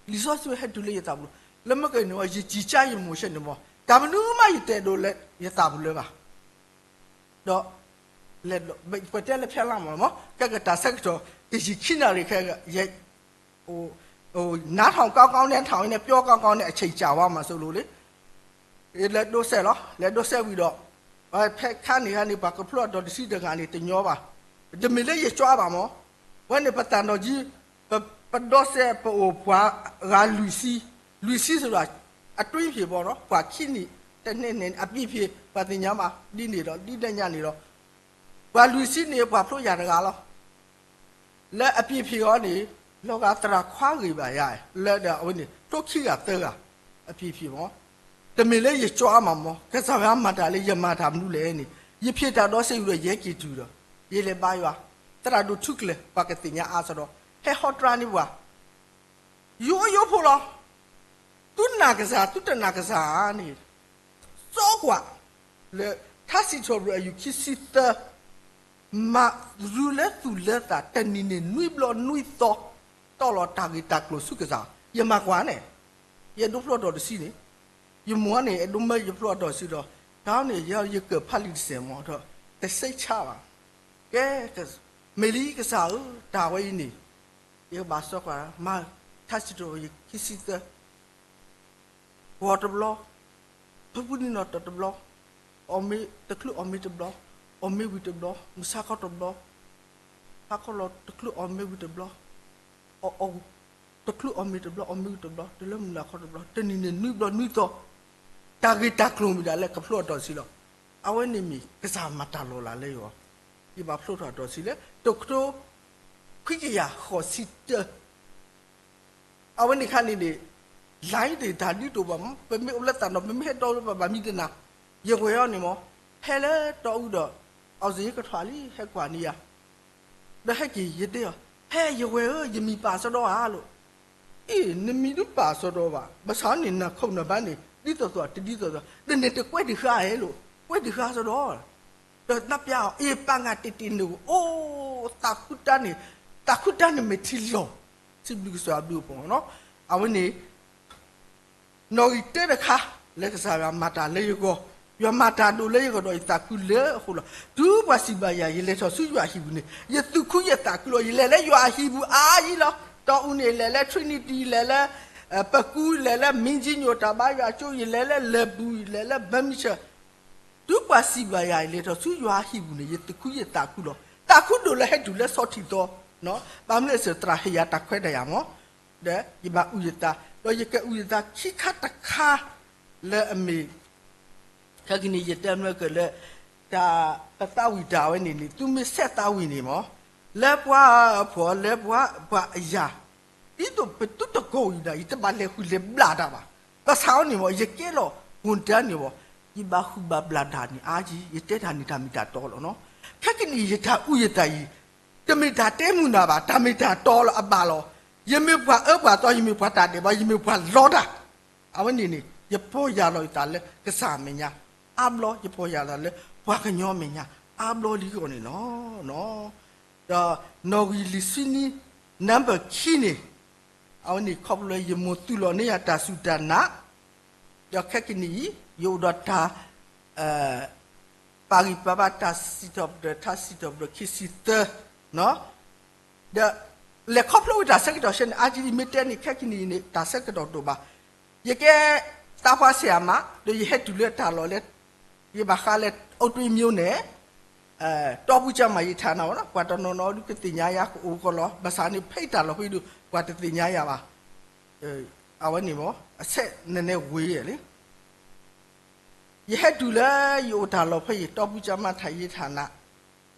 လံာ်စီဆှံဟဲတုၤလၢယသးပူၤ, လၢမ့ၢ်ကန့ၣ် ယကံၢ်ကၢ်ယမိၢ်ဆဲန့ၣ်မး, တၢ်မနုၤမးယတဲဒိးလၢယသးပူၤလၢၤဘၣ်. ဒီး ပတဲလၢဖဲလၢ်မးမး ကဲကတၢၢ်ဆၢကတီၢ် တယံာ်ခံနၣ်ရံၣ်ခဲ ယ နားထောင်ကောင်းကောင်းနဲ့ ထောင်ရင်းနဲ့ ပြောကောင်းကောင်းနဲ့ အချိန်ကြာသွားမှာစိုးလို့လေ, လဲၤဒိးစဲးလီၤ, လဲၤဒိးစဲးဝံၤဒီး ဖဲခါန့ၣ်ခါန့ၣ် ပှၤကဖျိအတီၢ်တဆံတဂၤန့ၣ် တညီဘၣ်, တမ့ၢ်လၢယကၠွါဘၣ်မး, ဝဲန့ၣ်ပသးနီၣ်ကံ ပဒိးစဲးပအိၣ်ပှၤဂၤလွံၢ်ဆံ, လွံၢ်ဆံစ့ၢ်ကီး အတွင်းဖော်ပေါ့နော်, ပှၤခံနံၣ်တနံၣ်န့ၣ် အပြင်ဖော် ပှၤသ့ၣ်ညါဘၣ် ဒ်န့ၣ်ဒီး ဒ်လဲၣ်ညါန့ၣ်ဒီး ပှၤလွံၢ်ဆံန့ၣ် ပှၤဖျိယၤတဂၤလီၤ. လၢအပြင်ဖော်အီၤန့ၣ် လီၤဂာ်သရၣ်ခွါဂ့ၤဘၣ်ယၤ, လၢဒီးအဝဲန့ၣ် ဖျိခံဂၤသၢဂၤ အပြင်ဖော်မး, တမ့ၢ်လၢယကၠွါမးမး, ကစၢ်ယွၤမၤတၢ်လၢယမၤတၢ်မနုၤလဲၣ်န့ၣ် ယဖံးတၢ်ဒီးစ့ဝံၤဒီး ယဟဲက့ၤတုၤဒီး ယလဲၤဘါယွၤ, သရၣ်ဒိၣ်ထူကျဲၤ ပှၤကသ့ၣ်ညါအါစ့ၢ်ဒီး ဟဲဟီတြါန့ၢ်ပှၤ ယိယိဖိလီၤ. သုနာ်ကစၢ် သုတနာ်ကစၢ်ဧါန့ၣ်, စီကွၢ် လၢထါစံးထီၣ်ပတြၢၤအယူၢ်ခံဆံသၢ, မၤရူလၢသူၣ်လၢသး တနံၤန့ၣ်နွံဘျီနွံသီ, တီၢ်လီၤတၢ်ဂ့ၢ်တၢ်ကျိၤဆူကစၢ်, ယမၤကွၢ်န့ၣ်, ယအဲၣ်ဒိးဖျိအတီၢ်တဆံန့ၣ်, ယမိၢ်န့ၣ် အဲၣ်ဒိးမၢယဖျိအတီၢ်တဆံဒီး, တၢ်န့ၣ် ယ ယကၢၢ်ဖးလံာ်တစဲးမးဒီး, တစိတ်ချဘၣ်, ကဲ, မ့ၢ်လံကစၢ်ဧၢ, တၢ်ဝဲအံၤန့ၣ် ယကဘၣ်စီကွၢ် မၤထါစံးထီၣ်ပတြၢၤခံဆံသၢ, ဂီၤတဘျီ, ဖုပူၤနံၤနီၢ်တီၢ်တဘျီ, အီၣ်မ့ၤ, တချုးအီၣ်မ့ၤတဘျီ, အီၣ်မ့ၤဝံၤတဘျီ, မုၢ်ဆါခီတဘျီ, ဟါခီလီၤတချုးအီၣ်မ့ၤဝံၤတဘျီ, အီၣ်, တချုးအီၣ်မ့ၤတဘျီ, အီၣ်မ့ၤဝံၤတဘျီ, တုၤလၢမုၢ်နၤခီတဘျီ, တနံၤန့ၣ်နွံဘျီနွံသီ, တၢ်ဂ့ၢ်တၢ်ကျိၤမ့ၢ်ဒၣ်လၢကဖျိအတီၢ်တဆံလီၤ. အဝဲန့ၣ်မ့ၢ်ကစၢ်မၤတၢ်လီၤလးလၢယဂီၢ်, ယဘၣ်ဖျိထီၣ်အတီၢ်တဆံလၢ တကထိခွံကယၤဃိးဆံတၢ အဝဲန့ၣ်ခါန့ၣ်န့ၣ်, လၢတၢ်ဒ်သိးဘၣ်မး ပမ့ၢ်အိၣ်လၢသးဒီး ပမ့ၢ်ဟဲတီအူပဘၣ်မံတနၤ, ယဝဲၢ်အီၤန့ၣ်မး, ဟဲလၢတီအူဒီး, အီၣ်စ့ၣ်ကထီၣ်လံ ဟဲကွၢ်န့ၢ်ယၤ, ဒီးဟဲက့ၤယတဲအီၤ, ဟဲယဝဲၢ်ဧၢ ယမံၤပာ်စီဒီဧါလိၤ, အ့ၣ် နမံၤဒုးပာ်စီဒီဘၣ် ဘၣ်ဆၣ်န့ၣ် နခိၣ်နဘါန့ၣ် ဒ်သိးသိးတဒ်သိးသိး ဒီးန့ၣ်တကွဲးတဃါဧိၤလိၤ, ကွဲးတဃါစီဒီ ဒီးသးပျၢ်အီၤ အ့ၣ်ပာ်ငါတ့ၢ်တ့ၢ်န့ၣ်အိၣ် သးခုတၢ်န့ၣ်, သးခုတၢ်န့ၣ်မ့ၢ်ထံလီၤ, စံးဘျုးကစၢ်အဘျုးအဖှိၣ်နီၤ, အဝဲန့ၣ် နီၣ်ဂံၢ်တၢတခါ လၢကစၢ်ယွၤမၤတၢ်လၢယဂီၢ်, ယွၤမၤတၢ်ဒိၣ်လၢယဂီၢ်ဒီးယသးခုလၢအဃိလီၤ. တုၤပှၤစံးဘၣ်ယၤ ယလဲၤထီၣ်ဆူယွၤဟံၣ်ပူၤန့ၣ် ယသူၣ်ခုယသးခုလီၤ. ယလဲၤလၢယွၤအဟံၣ်ပူၤအါယံၤလီၤ. တီအူန့ၣ် လဲၤလၢ Trinity လဲၤလၢ ပကူ လဲၤလၢ မင်းကြီးမြို့ တၢ်ဘါယွၤကၠိ ယလဲၤလၢ လဲၤပူၤ ယလဲၤလၢ ဘၢမံဆၢၣ် တုၤပှၤစံးဘၣ်ယၤ ယလဲၤထီၣ်ဆူယွၤအဟံၣ်ပူၤန့ၣ် ယသူၣ်ခုယသးခုလီၤ. သးခုဒိၣ်လၢဟဲတုၤလၢဆီထံးသီ, ဘၣ်မနုၤလဲၣ် စၢၤသရၣ်ဟ့ၣ်ယၤတၢ်ခွဲးတၢ်ယာ်မး, ဒီးယဘၣ်အုၣ်ယသး, ဒီးယကအုၣ်ယသးခံခါတခါ လၢအမ့ၢ် ခဲကနံၣ်ယတဲမၢကလၢ တၢ်ပသးဝံၣ်တၢ်ဝဲန့ၣ်န့ၣ် သုမ့ၢ်ဆဲးသးဝံၣ်န့ၣ်မး, လၢပှၤအဖှီၣ် လၢပှၤ ပှၤအယာ်, က ဒ်သိးပသုတကိးအံၤဒီး ယတဘၣ်လဲၤဃုာ်လဲၤဘျးတၢ်ဘၣ်. ဘၣ်ဆၣ်အီၤန့ၣ်မ့ၢ် ယကဲလီၤ ဝန်ထမ်း န့ၣ်မ့ၢ် ယဘၣ်ဃုာ်ဘၣ်ဘျးတၢ်န့ၣ်အါကံ, ယတဲတၢ်န့ၣ်တၢ်မ့ၢ်တၢ်တီလီၤနီၤ. ခဲကနံၣ်အံၤ ယတၢ်အူယတၢ်အံၤ တမ့ၢ်တၢ်တဲမုာ်နၤဘၣ်, တၢ်မ့ၢ်တၢ်တီလီၤအဘၣ်လီၤ. ယမ့ၢ်ပှၤအၢပှၤသီ, ယမ့ၢ်ပှၤတၢ်ဒဲးဘး, ယမ့ၢ်ပှၤလီတၢ်, အဝဲန့ၣ်န့ၣ် ယပီၢ်ယၢ်လီၤယသးလၢကစၢ်အမဲာ်ညါအါဘျီ, ယပီၢ်ယၢ်လီၤလၢပှၤကညီအမဲာ်ညါအါဘျီလံအဂီၢ်န့ၣ်လီၤ. ဒီးနီၣ်ဂံၢ်လွံၢ်ဆံနွံ number ခံန့ၣ်, အဝဲန့ၣ်ခီဖျိလၢယမိၢ်သူၣ်လီၤန့ၢ်ယၤတၢ်စူၢ်တၢ်နာ်, ဒီးခဲကနံၣ်အံၤ ယအိၣ်ဒီးတၢ် ပာ်ဂံၢ်ပာ်ဘါတၢ်စံးထီၣ်ပတြၢၤ တၢ်စံးထီၣ်ပတြၢၤခံဆံသၢ, ဒီးလဲၤခီဖျိဝဲတၢ်ဆၢကတီၢ်ဆဲန့ၣ် အါကံ မ့ၢ်တဲန့ၣ် ခဲကနံၣ်အံၤန့ၣ် တၢ်ဆၢကတီၢ်တအိၣ်ဘၣ်. ယကဲသးပှၢ်ဆရာမ, ဒီးယဟဲတုၤလၢတၢ်လီၢ်လၢ ယဘၣ်ဃးလၢ အုပ်ထွေးမြို့နယ် တောဖုကျန်းမာရေးဌာန နီၤ, ပှၤတနီၤနီၤဒုးကသ့ၣ်ညါယၤကအိၣ်ကီးလီၤ. ဘၣ်ဆၣ်န့ၣ် ဖဲအံၤတၢ်လီၢ်ဖဲအံၤဒုး ပှၤတသ့ၣ်ညါယၤဘၣ်. အဝဲန့ၣ်မ့ၢ် အဆဲးနနဲဝ့ၤလံ. ယဟဲတုၤလၢယအိၣ်တၢ်လီၢ်ဖဲအံၤ တောဖုကျန်းမာရေးဌာန,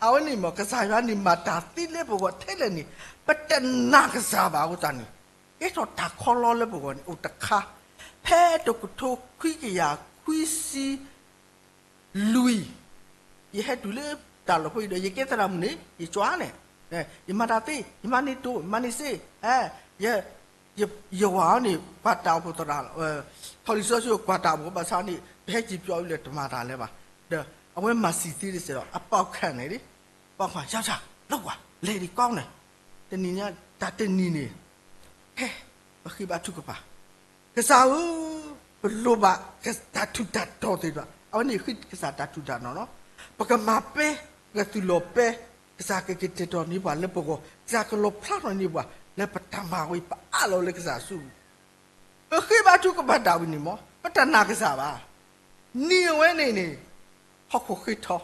အဝဲန့ၣ်မ့ၢ် ကစၢ်ယွၤန့ၣ်မၤတၢ်သ့လၢပဂီၢ်ထဲလဲၣ်န့ၣ် ပတနာ်ကစၢ်ဘၣ်အဃိသတးန့ၣ် ကဲထီၣ်တၢ်ခီလီလၢပဂီၢ်န့ၣ် အိၣ်တခါ, ဖဲတကထိခွံကယၤခွံဆံလွံၢ် ယဟဲတုၤလၢတၢ်လီၢ်ဖဲအံၤဒီး ယကဲသရၣ်မုၣ်န့ၣ် ယကၠွါန့ၣ်, ယမၤတၢ်သ့, ယမၤန့ၢ်တိၢ်, ယမၤန့ၢ်စ့, ယဝၤအီၤန့ၣ် ကွၢ်တၢ်အိၣ်ဖှိၣ်သရၣ်, ထီၣ်လံာ်စီဆှံကွၢ်တၢ်အိၣ်ဖှိၣ် ဘၣ်ဆၣ်န့ၣ် ပဟဲက့ၤပၠီအံၤလၢတမၤတၢ်လၢၤဘၣ်. ဒီးအဝဲမၤစံးသ့တစဲးဒီး အပီၢ်ခၢၣ်န့ၣ်လံ, ပီၢ်ခၢၣ် ယောက်ျား, လုပ်ကွာ, လဲၤဒံးကီန့ၣ်, တနံၤညါ တၢ်တနံၤန့ၣ် ဟဲ ပဃ့ဘါထုကဖၣ်, ကစၢ်ဧၢ, ပလိၣ်ဘၣ်တၢ်ထူးတၢ်တီၤသ့ၣ်တဖၣ်, အဝဲန့ၣ်ဃ့ကစၢ်တၢ်ထူးတၢ်တီၤနီၤ, ပကမၤပဲ, ပကသူၣ်လီၤပဲ, ကစၢ်ကကတဲာ်ကတီၤန့ၢ်ပှၤလၢပဂီၢ်, ကစၢ်ကလီၣ်ဖျါထီၣ်န့ၢ်ပှၤ လၢပတၢ်မၤဝဲ ပအးလီၤလၢကစၢ်စုပူၤ, ပဃ့ဘါထုကဖၣ်တၢ်ဝံၤန့ၣ်မ့ၢ် ပတနာ်ကစၢ်ဘၣ်. နံၤအဝဲန့ၣ်န့ၣ် ဟီၣ်ခိၣ်ဃ့ထီ,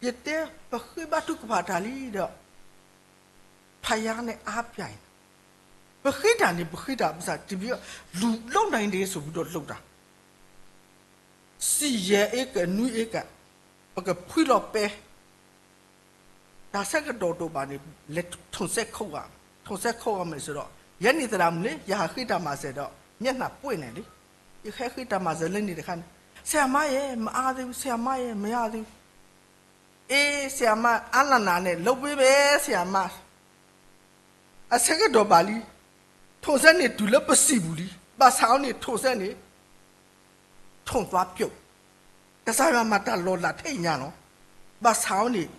ယတဲ ပဃ့ဘါထုကဖၣ်တၢ်လံဒီး ဖယါန့ၣ်အါပၠၣ်အံၤ, ပဃ့တၢ်န့ၣ် ပဃ့တၢ်ပစၢ်တဘျီ လူၤလိနၤအံၤန့ၣ် စူၤပူၤဒီးလိတၢ် စံၣ်ယဲၢ်အ့ကၢၣ် နွံအ့ကၢၣ်, ပကဖှံလီၤပဲ, တၢ်ဆၢကတီၢ်တအိၣ်ဘၣ်န့ၣ် လဲၤထိၣ်စဲခိၣ်ဂၤ, ထိၣ်စဲခိၣ်ဂၤမ့ၢ်စ့ၢ်ဒီး ယဲန့ၣ်သရၣ်မုၣ်န့ၣ် ယဟးဃ့တၢ်မၤစၢၤဒီး မျက်နှာပွင့်န့ၣ်လံ, ယဟဲဃ့တၢ်မၤစၢၤလၢန့ၣ်တခါန့ၣ်, ဆရာမရေ မအါသေးဘူး, ဆရာမရေ မရသေးဘူး, အေး ဆရာမ အားနာနာနဲ့ လုပ်ပေးမယ် ဆရာမ အဆၢကတီၢ်ဘၣ်လံ, ထိၣ်စဲန့ၣ်တုၤလၢပစံာ်ပူၤလံ, ဘၣ်ဆၣ်အီၤန့ၣ် ထိၣ်စဲန့ၣ် ထိၣ်သွားပြုတ်, ကစၢ်ယွၤမၤတၢ်လီၤလးထဲအံၤညါနီၤ, ဘၣ်ဆၣ်အီၤန့ၣ်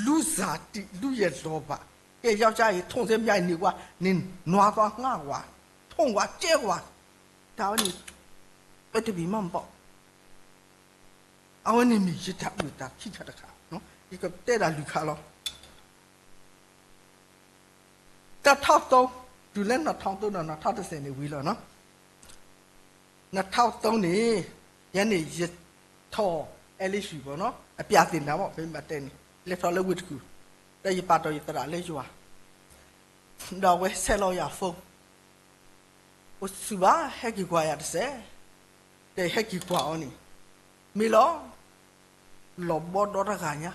လူစၢ်တံၢ် လူယဲၢ်လီၤဘၣ်, ကဲ ယောက်ျားရေ ထိၣ်စဲမရအံၤန့ၣ်ကွၢ်, နနွားသွားငှားကွၢ်, ထိၣ်ကွၢ်ကဲကွၢ်, တၢ်ဝဲန့ၣ် ပဲတဘ့ၣ်မးမး အဝဲန့ၣ်မ့ၢ်ယတၢ်အုၣ်အသးခံခါတခါ, ယကတဲဒၣ်လွံၢ်ခါလီၤ. တၢ်ထီၣ်သိ, တုၤလၢနထီၣ်သိဒီးနထီၣ်တစဲးန့ၣ်ဝံၤလီၤနီၤ. နထီၣ်သိန့ၣ်, ယဲန့ၣ်ယထီၣ် အဲလ့ၡူၣ်ဘီနီၤ, အပျၢ်သ့ၣ်နၤဘီ ပမ့ၢ်ဘၣ်တဲန့ၣ်, လဲၤထီၣ်လၢဝ့ၢ်တကူၣ်, ဒီးယပာ်တီၢ်ယသရၣ်လၢယွၤ ဒီးအဝဲဆဲးလီၤယၤ phone, အိၣ်ဆူၣ်ဘၣ် ဟဲက့ၤကွၢ်ယၤတစဲး, ဒီးဟဲက့ၤကွၢ်အီၤန့ၣ်, မ့ၢ်လီၤ, လီၤဘီဒီတဂၤညါ,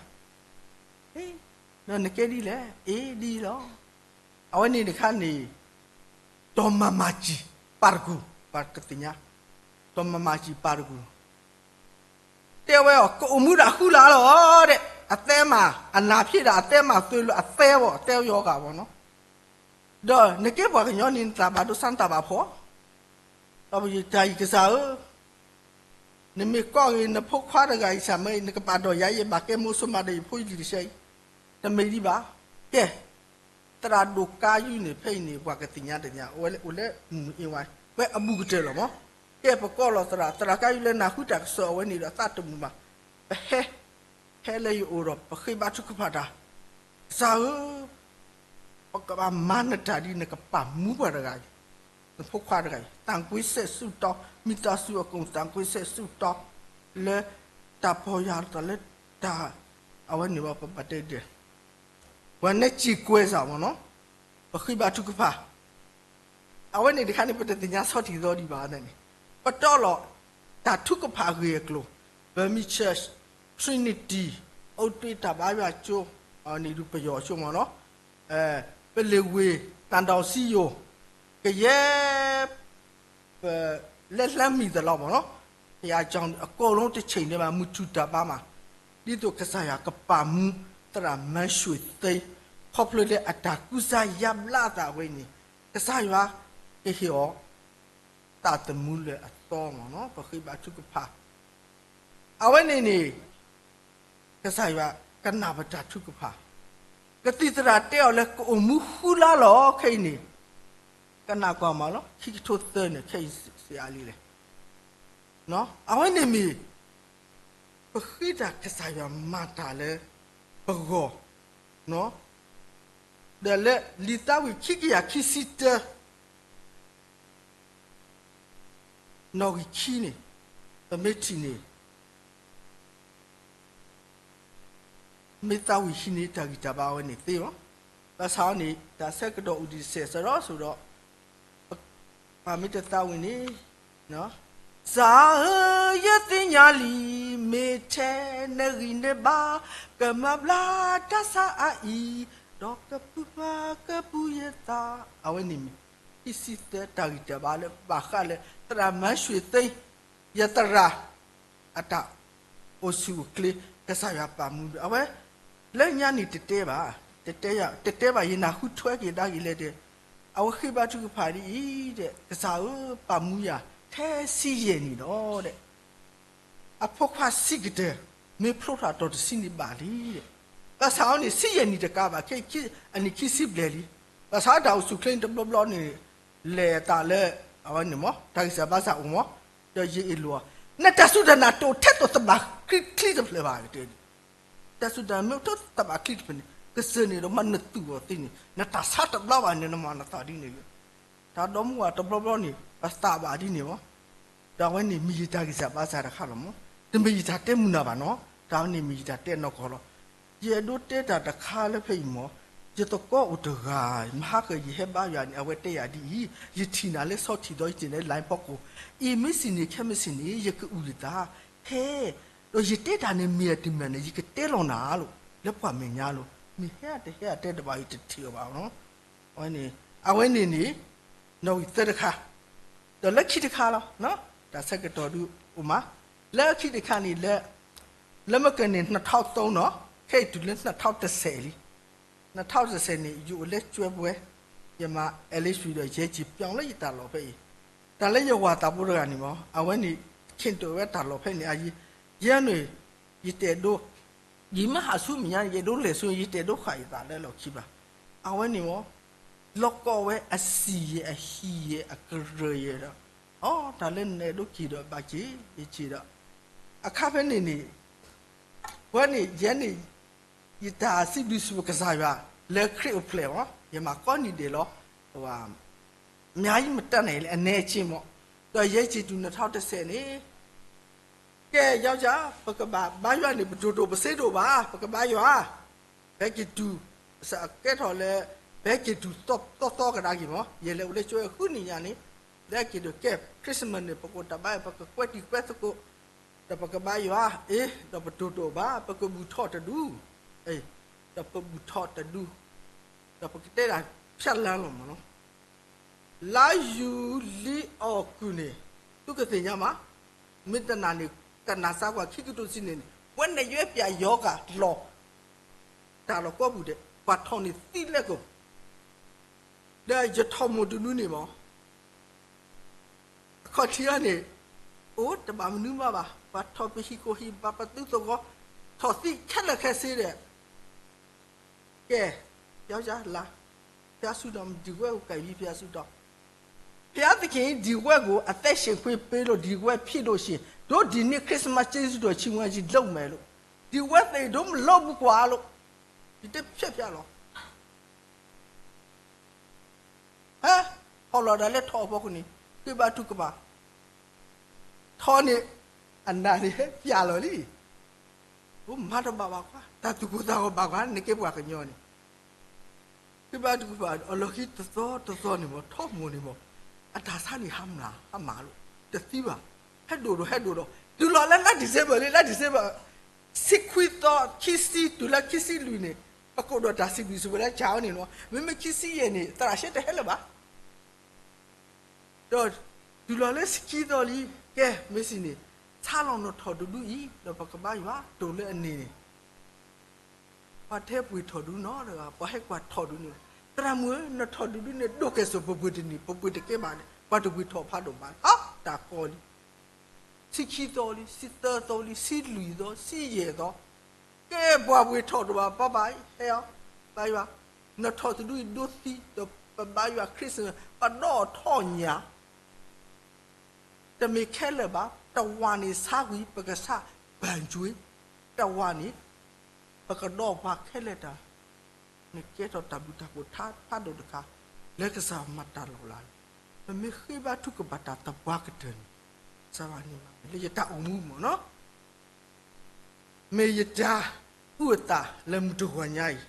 ဒီးနကဲဒ်လဲၣ်, အ့ဒ်လီၤ, အဝဲန့ၣ်တခါန့ၣ်, ဒီးမၤမၤစံာ်ပၢ်တကူၣ်, ပှၤကသ့ၣ်ညါ, ဒီးမၤမၤစံာ်ပၢ်တကူၣ် တဲဝဲအီၤ ကအိၣ်မူဒၣ်ဃုလါလီၤဒီး အသဲမၤ အနၢ်ဖံးဒၣ် အသဲမၤသုလၢအသဲဘီ အသဲယီၤဂၤဘီနီၤ, ဒီးနကဲပှၤကညီန့ၣ် နသးဘၣ်ဒိဆါ နသးဘၣ်ဖှီၣ်, ဒီးပယတၢ်အံၤကစၢ်ဧၢ, နမ့ၢ်ကီဂ့ၤ နဖိခွါတဂၤအံၤ ဆၢမၢအံၤ နကပာ်ဒီးယၤ ယဘၣ်ကဲမိၢ်ဆိမးဒီးယဖိယလံၤတဆဲအံၤ, တမ့ၢ်ဒံးဘၣ်, ကဲ သရၣ်ဒိၣ်ကါယုၢ်န့ၣ် ဖဲအံၤန့ၣ် ပှၤကသ့ၣ်ညါတသ့ၣ်ညါ အိၣ်လၢ မုၢ်အ့ဝါ ဝဲအဘူးကတၢၢ်လီၤမး, ကဲပကိးလီၤသရၣ် သရၣ်ကါယုၢ်လၢနၢ်ဟူတၢ်ကစီၣ်အဝဲန့ၣ်ဒီး သးတမုာ်ဘၣ်, ပဟဲ ဟဲလၢယအိၣ်ဒီး ပဃ့ဘါထုကဖၣ်တၢ်, ကစၢ်ဧၢ, ပကဘၣ်မၤနတၢ်ဒ်နကပာ်မူပှၤတဂၤအံၤ, နဖိခွါတဂၤအံၤ သံကွင်းဆက်ဆုတောင်း, မိသားစုအကုန် သံကွင်းဆက်ဆုတောင်း, လၢတၢ်ပီၢ်ယၢ်လီၤသးလၢတၢ် အဝဲန့ၣ်ဘၣ် ပဘၣ်တဲဒ်လဲၣ် ပှၤနဲစံၣ်ကွဲစၢ်မးနီၤ, ပဃ့ဘါထုကဖၣ်, အဝဲန့ၣ်တခါန့ၣ် ပတသ့ၣ်ညါဆီထံၣ်သီဒံးဘၣ်န့ၣ်, ပတီၢ်လီၤ တၢ်ထုကဖၣ်အဂ့ၢ်အကျိၤ, Burmese Church, Trinity, အုပ်ထွေးတၢ်ဘါယွၤကၠိ, န့ၣ်ဒုးပယီၤကၠိမးနီၤ, ပလ့ၣ်ဝ့ၢ် တၢ်ဒိၣ်စံယိၤ, ကယဲၢ် ပလဲၤလၢမံၤသလီၤမးနီၤ, ဘုရားကျောင်း အကုန်လုံးတစ်ချိန်တည်းမှာ မုၢ်ထူၣ်တၢ်ဘါမး, ဒ်သိးကစၢ်ယွၤကပာ်မူ သရၣ်မန်းရွှေသိန်း, ခီဖျိလၢအတၢ်ကူစါယါဘျါအသးအဝဲန့ၣ်, ကစၢ်ယွၤကဟ့ၣ်အီၤ သးသမူလၢအသီမးနီၤ, ပဃ့ဘါထုကဖၣ် အဝဲန့ၣ်န့ၣ် ကစၢ်ယွၤကနၣ်ပတၢ်ထုကဖၣ်, ကသံၣ်သရၣ်တဲအီၤလၢကအိၣ်မူဃုလါလီၤ. ခဲအံၤန့ၣ် ကနၣ်ကွၢ်မးလီၤ, ခံကထိသၢန့ၣ် ခဲအံၤစံးအါလံလဲၣ်. အဝဲန့ၣ်မ့ၢ် ပဃ့တၢ်ကစၢ်ယွၤမၤတၢ်လၢပဂီၢ်, ဒီးလၢလံာ်သးဝံၣ်ခံကယၤခံဆံတၢ နီၣ်ဂံၢ်ခံန့ၣ် ပမ့ၢ်ထံၣ်န့ၣ် မ့ၢ်သးဝံၣ်ဟံးန့ၢ်တၢ်ဂံၢ်တၢ်ဘါအဝဲန့ၣ်သ့လီၤ. ဘၣ်ဆၣ်အီၤန့ၣ် တၢ်ဆၢကတီၢ်အိၣ်ဒံးတစဲးစရီဆိဒီး ပမ့ၢ်တသးဝံၣ်န့ၣ်, ကစၢ်ဧၢ, ယသ့ၣ်ညါလံ, မ့ၢ်ထဲနဂံၢ်နဘါ ကမၤဘျါတၢ်ဆါအါအံၤ, ဒီးကပုၢ်ပှၢ်ကပူၤယသး, အဝဲန့ၣ်မ့ၢ် ခံဆံသၢတၢ်ဂံၢ်တၢ်ဘါလၢဘၣ်ဃးလၢ သရၣ်မန်းရွှေသိန်း ယသရၣ် အတၢ်အိၣ်ဆူၣ်အိၣ်ချ့ ကစၢ်ယွၤပာ်မူဒီး အဝဲ လၢညါန့ၣ်တတဲဘၣ်, တတဲယၤ, တတဲဘၣ် ယနၢ်ဟူထွဲက့ၤဒၣ်က့ၤလဲၣ်ဒီး အဝဲဃ့ဘါထုကဖၣ်ဒ်အံၤဒီး ကစၢ်ဧၢ ပာ်မူယၤထဲဆံယဲၢ်နံၣ်ဒီး အဖိခွါဆံးကတၢၢ် မ့ၢ်ဖျိထီၣ်အတီၤတဆံန့ၣ်ဘၣ်လံဒီး ဘၣ်ဆၣ်အီၤန့ၣ် ဆံယဲၢ်နံၣ်တကးဘၣ် ခဲအံၤအနံၣ်ခံဆံဘျဲၣ်လံ. ဘၣ်ဆၣ်တၢ်အိၣ်ဆူၣ်ချ့န့ၣ်တဘျီဘျီန့ၣ် လဲၤအသးလၢ အဝဲန့ၣ်မး တၢ်ဂံၢ်စၢ်ဘါစၢ်အိၣ်မး ဒီးယအ့ၣ်လိာ်အီၤ နတၢ်စူၢ်တၢ်နာ်တအိၣ်ထဲသိးသဘၣ်ချံတဖျၢၣ်ဘၣ် ကတဲ တၢ်စူၢ်တၢ်နာ်မ့ၢ်အိၣ်ထဲသဘၣ်ချံတဖျၢၣ်န့ၣ် ကစၢၢ်န့ၣ်ဒီးမၤနသူၣ်အီၤသ့န့ၣ် နတၢ်ဆါတဘျီဘၣ်န့ၣ် နမၤနသးဒ်န့ၣ် တၢ်ဒီမါဝၤတဘျီဘျီန့ၣ် ပသးဘၣ်ဒ်န့ၣ်မး ဒီးအဝဲန့ၣ်မ့ၢ်ယတၢ်ဂံၢ်စၢ်ဘါစၢ်တခါလီၤမး. တမ့ၢ်ယတၢ်တဲမုာ်နၤဘၣ်နီၤ တၢ်ဝဲန့ၣ်မ့ၢ်ယတၢ်တဲနီၢ်ကီၢ်လီၤ. ယအဲၣ်ဒိးတဲတၢ်တခါလၢဖဲအံၤမး ယသကိးအိၣ်တဂၤ မဟါကၢၤယဟဲဘါယွၤန့ၣ် အဝဲတဲယၤဒ်အံၤ ယထံၣ်နၤလၢဆီထံၣ်ဒီးယထံၣ်နၤလၢ line ဖီခိၣ် အံၤမ့ၢ်စံးန့ၣ် ခဲမ့ၢ်စံးန့ၣ် ယကအုၣ်ယသး ဟဲ ဒီးယတဲတၢ်န့ၣ်မ့ၢ်အတမ့ၢ်န့ၣ် ယကတဲလီၤနၤလိၤ လၢပှၤမဲာ်ညါလိၤ မ့ၢ်ဟဲတဟဲအတဲတဘၣ်အံၤတထံၣ်အီၤဘၣ်နီၤ. အဝဲန့ၣ် အဝဲန့ၣ်န့ၣ် နီၣ်ဂံၢ်သၢတခါ ဒီးလၢခံတခါလီၤ တၢ်ဆၢကတီၢ်ဒုးအိၣ်မး လၢခံတခါန့ၣ်လၢ လၢမ့ၢ်ကန့ၣ် နှစ်ထောင့်သုံး နီၤ ခဲအံၤတုၤလၢ နှစ်ထောင့်တစ်ဆယ် လံ နှစ်ထောင့်တစ်ဆယ် န့ၣ် ယအိၣ်လၢကၠွဲဘှဲ ယမၤ အဲလ့ၡွံ ဒီးယဟဲက့ၤပၠီလၢယတၢ်လီၢ်ဖဲအံၤ တၢ်လၢယဝၤသးဖိတဂၤန့ၣ်မး အဝဲန့ၣ် ခ့ၣ်တိၣ်ဝဲတၢ်လီၢ်ဖဲန့ၣ် အယံၤ ယဲန့ၣ် ယတအဲၣ်ဒိး ယမ့ၢ်ဟးဆူမဲာ်ညါန့ၣ် ယအဲၣ်ဒိးလဲၤဆူ ယတအဲၣ်ဒိးဃၣ်ယသးလၢလီၢ်ခံဘၣ်. အဝဲန့ၣ်မး လီၤကီဝဲအစံာ်ယဲၢ်အဟံၣ်ယဲၢ်အကရၢၢ်ယဲၢ်ဒီး အိ တၢ်လၢနအဲၣ်ဒိးက့ၤဒီးဘၣ်က့ၤ ယက့ၤဒီး အခါဖဲန့ၣ်န့ၣ် ဝဲန့ၣ် ယဲန့ၣ် ယတၢ်စံးဘျုးစံးဖှိၣ်ကစၢ်ယွၤ လၢခရံာ်အိၣ်ဖျဲၣ်မး ယမၤကိးနံၣ်ဒဲးလီၤ အ အများကြီးမတတ်နိုင်ဘူး အနည်းအကျဉ်းပေါ့ ဒီးယဲက့ၤတုၤ နှစ်ထောင့်တစ်ဆယ် န့ၣ် ကဲ ယောက်ျား ပကဘၣ်ဘါယွၤန့ၣ် ပတိၢ်တိၢ်ပစ့ဒိၣ်ဘၣ် ပကဘါယွၤ ဖဲက့ၤတုၤ အကဲထီၣ်လၢ ဖဲက့ၤတုၤသီသီကဒါက့ၤမး ယဲလဲၤအိၣ်လၢကၠိဝဲဃုနံၣ်ညါန့ၣ် လၢက့ၤဒိးကဲ Christmas န့ၣ် ပကအိၣ်တၢ်ဘါ ပကကွဲတံၤကွဲသကိး ဒီးပကဘါယွၤ အ့ ဒီးပတိၢ်တိၢ်ဘၣ် ပကဘူၣ်ထီၣ်တဒူ ဒီးပဘူၣ်ထီၣ်တဒူ ဒီးပကတဲဒၣ်ဖျါလၢလီၤမးနီၤ လါယူၤလံအီကူးန့ၣ် သုကသ့ၣ်ညါမး မ့ၢ်တနာ်န့ၣ် ကနၣ်စၢ်ကွၢ်ခံကတိၤစံးန့ၣ် ဝဲန့ၣ်ယွဲပၠးယီၤကၢ်လီၤ တၢ်လီၢ်ကိးပူၤဒဲး ပှၤထီၣ်န့ၢ်သံလဲၣ်ကိး ဒီးယထီၣ်မိၢ်တဒူန့ၣ်မး အခီၣ်ထံးအီၤန့ၣ် အိၣ်တဘၣ်မနုၤမးဘၣ် ပှၤထီၣ်ပဟံၣ်ခိၣ်ဟံၣ်ဘါပသုသဝီ ထီၣ်သံခဲလၢာ်ခဲဆ့ဒီး ကဲ ပြောက်ကျား လာ ဘုရားဆုတောင်း ဒီဝဲၢ်ကို ကိုင်ပြီး ဘုရားဆုတောင်း ဘုရားသခင် ဒီဝဲၢ်ကို အသက်ရှင်ခွင့်ပေးလို့ ဒီဝဲၢ်ဖြစ်လို့ရှိရင် တို့ဒီနေ့ ခရစ်စမတ် ကျေးဇူးတော်ချီးမွမ်းခြင်း လုပ်မယ်လို့ ဒီဝဲၢ်သ့ၣ် တို့မလုပ်ဘူးကွာလို့ ဒီတဖျက်ဖျက်လီၤ ဟဲ ဟီၣ်လီၤဒၣ်လဲာ်ထီၣ်အဖီခိၣ်န့ၣ် ဃ့ဘါထုကဖၣ် ထီၣ်န့ၣ် အနၢ်န့ၣ် ပျးလီၤလံ မၤတဘၣ်ဘၣ်ကွၢ် တၢ်သူၣ်ကိၢ်သးဂီၤဘၣ်ကွၢ် နကဲပှၤကညီန့ၣ် ဃ့ဘါထုကဖၣ် အလီၢ်ခံတသီတသီန့ၣ်မး ထီၣ်မိၢ်န့ၣ်မး အတၢ်ဆါန့ၣ် ဟါမၢ်ဟါမၢ်လီၤ တသံဘၣ် ဟဲဒိၣ်ဒီးဟဲဒိၣ်ဒီး တုၤလီၤလၢလါ December လံ လါ December ဆံခွံသီ ခံဆံ တုၤလၢခံဆံလွံၢ်န့ၣ် ပကအိၣ်ဒီးတၢ်စံးဘျုးစံးဖှိၣ်လၢကၢ်အီၤန့ၣ်လီၤ. မ့မ့ၢ်ခံဆံယဲၢ်န့ၣ် သရၣ်ရှဲတဟဲလၢၤဘၣ်. ဒီးတုၤလီၤလၢဆံခံသီလံ, ကဲ မ့ၢ်စံးန့ၣ်, ဆါလီၤနထီၣ်တဒုအံၤ ဒီးပကဘါယွၤတိၢ်လၢအန့ၣ်န့ၣ်, ပှၤတဟဲပှ့ၤထီၣ်ဒုနီတဂၤ, ပှၤဟဲကွၢ်ထီၣ်ဒုန့ၣ်, သရၣ်မုၣ်ဧၢ, နထီၣ်တဒုန့ၣ် ဒိၣ်ကဲၣ်ဆိး ပပှ့ၤတန့ၢ်, ပပှ့ၤတကဲဘၣ်န့ၣ် ပှၤတပှ့ၤထီၣ်ဖးဒိၣ်ဘၣ်. ဟါ, တၢ်ကီလံ. ဆံခံသီလံ, ဆံသၢသီလံ, ဆံလွံၢ်သီ, ဆံယဲၢ်သီ, ကဲ ပှၤပှ့ၤထီၣ်ဒိၣ်ဘၣ်, ပဘါအံၤ ဟဲအီၤ, ဘါယွၤ, နထီၣ်တဒုအံၤဒိသံ, ဒီးပဘါယွၤ Christmas ပဒီးထီၣ်ညၣ် တမ့ၢ်ခဲလၢာ်ဘၣ်, တဝာ်န့ၣ်ဆါဝံၤ ပကဆါဘၣ်ကွ့, တဝာ်န့ၣ် ပကဒီးပှၤခဲလၢာ်တၢ်, နကဲထီၣ်တၢ်ဘျုးတၢ်ဖှိၣ်ထါဖးဒိၣ်တခါ, လၢကစၢ်မၤတၢ်လီၤလး, ပမ့ၢ်ဃ့ဘါထုကဖၣ်တၢ်သပှၢ်ကတၢၢ်န့ၣ်, စၢ်ဘၣ်န့ၣ်မး လၢယတၢ်အိၣ်မူမ့ၢ်နီၤ မ့ၢ်ယတၢ်အုၣ်အသးလၢမုၢ်တဂီၤညါအံၤ,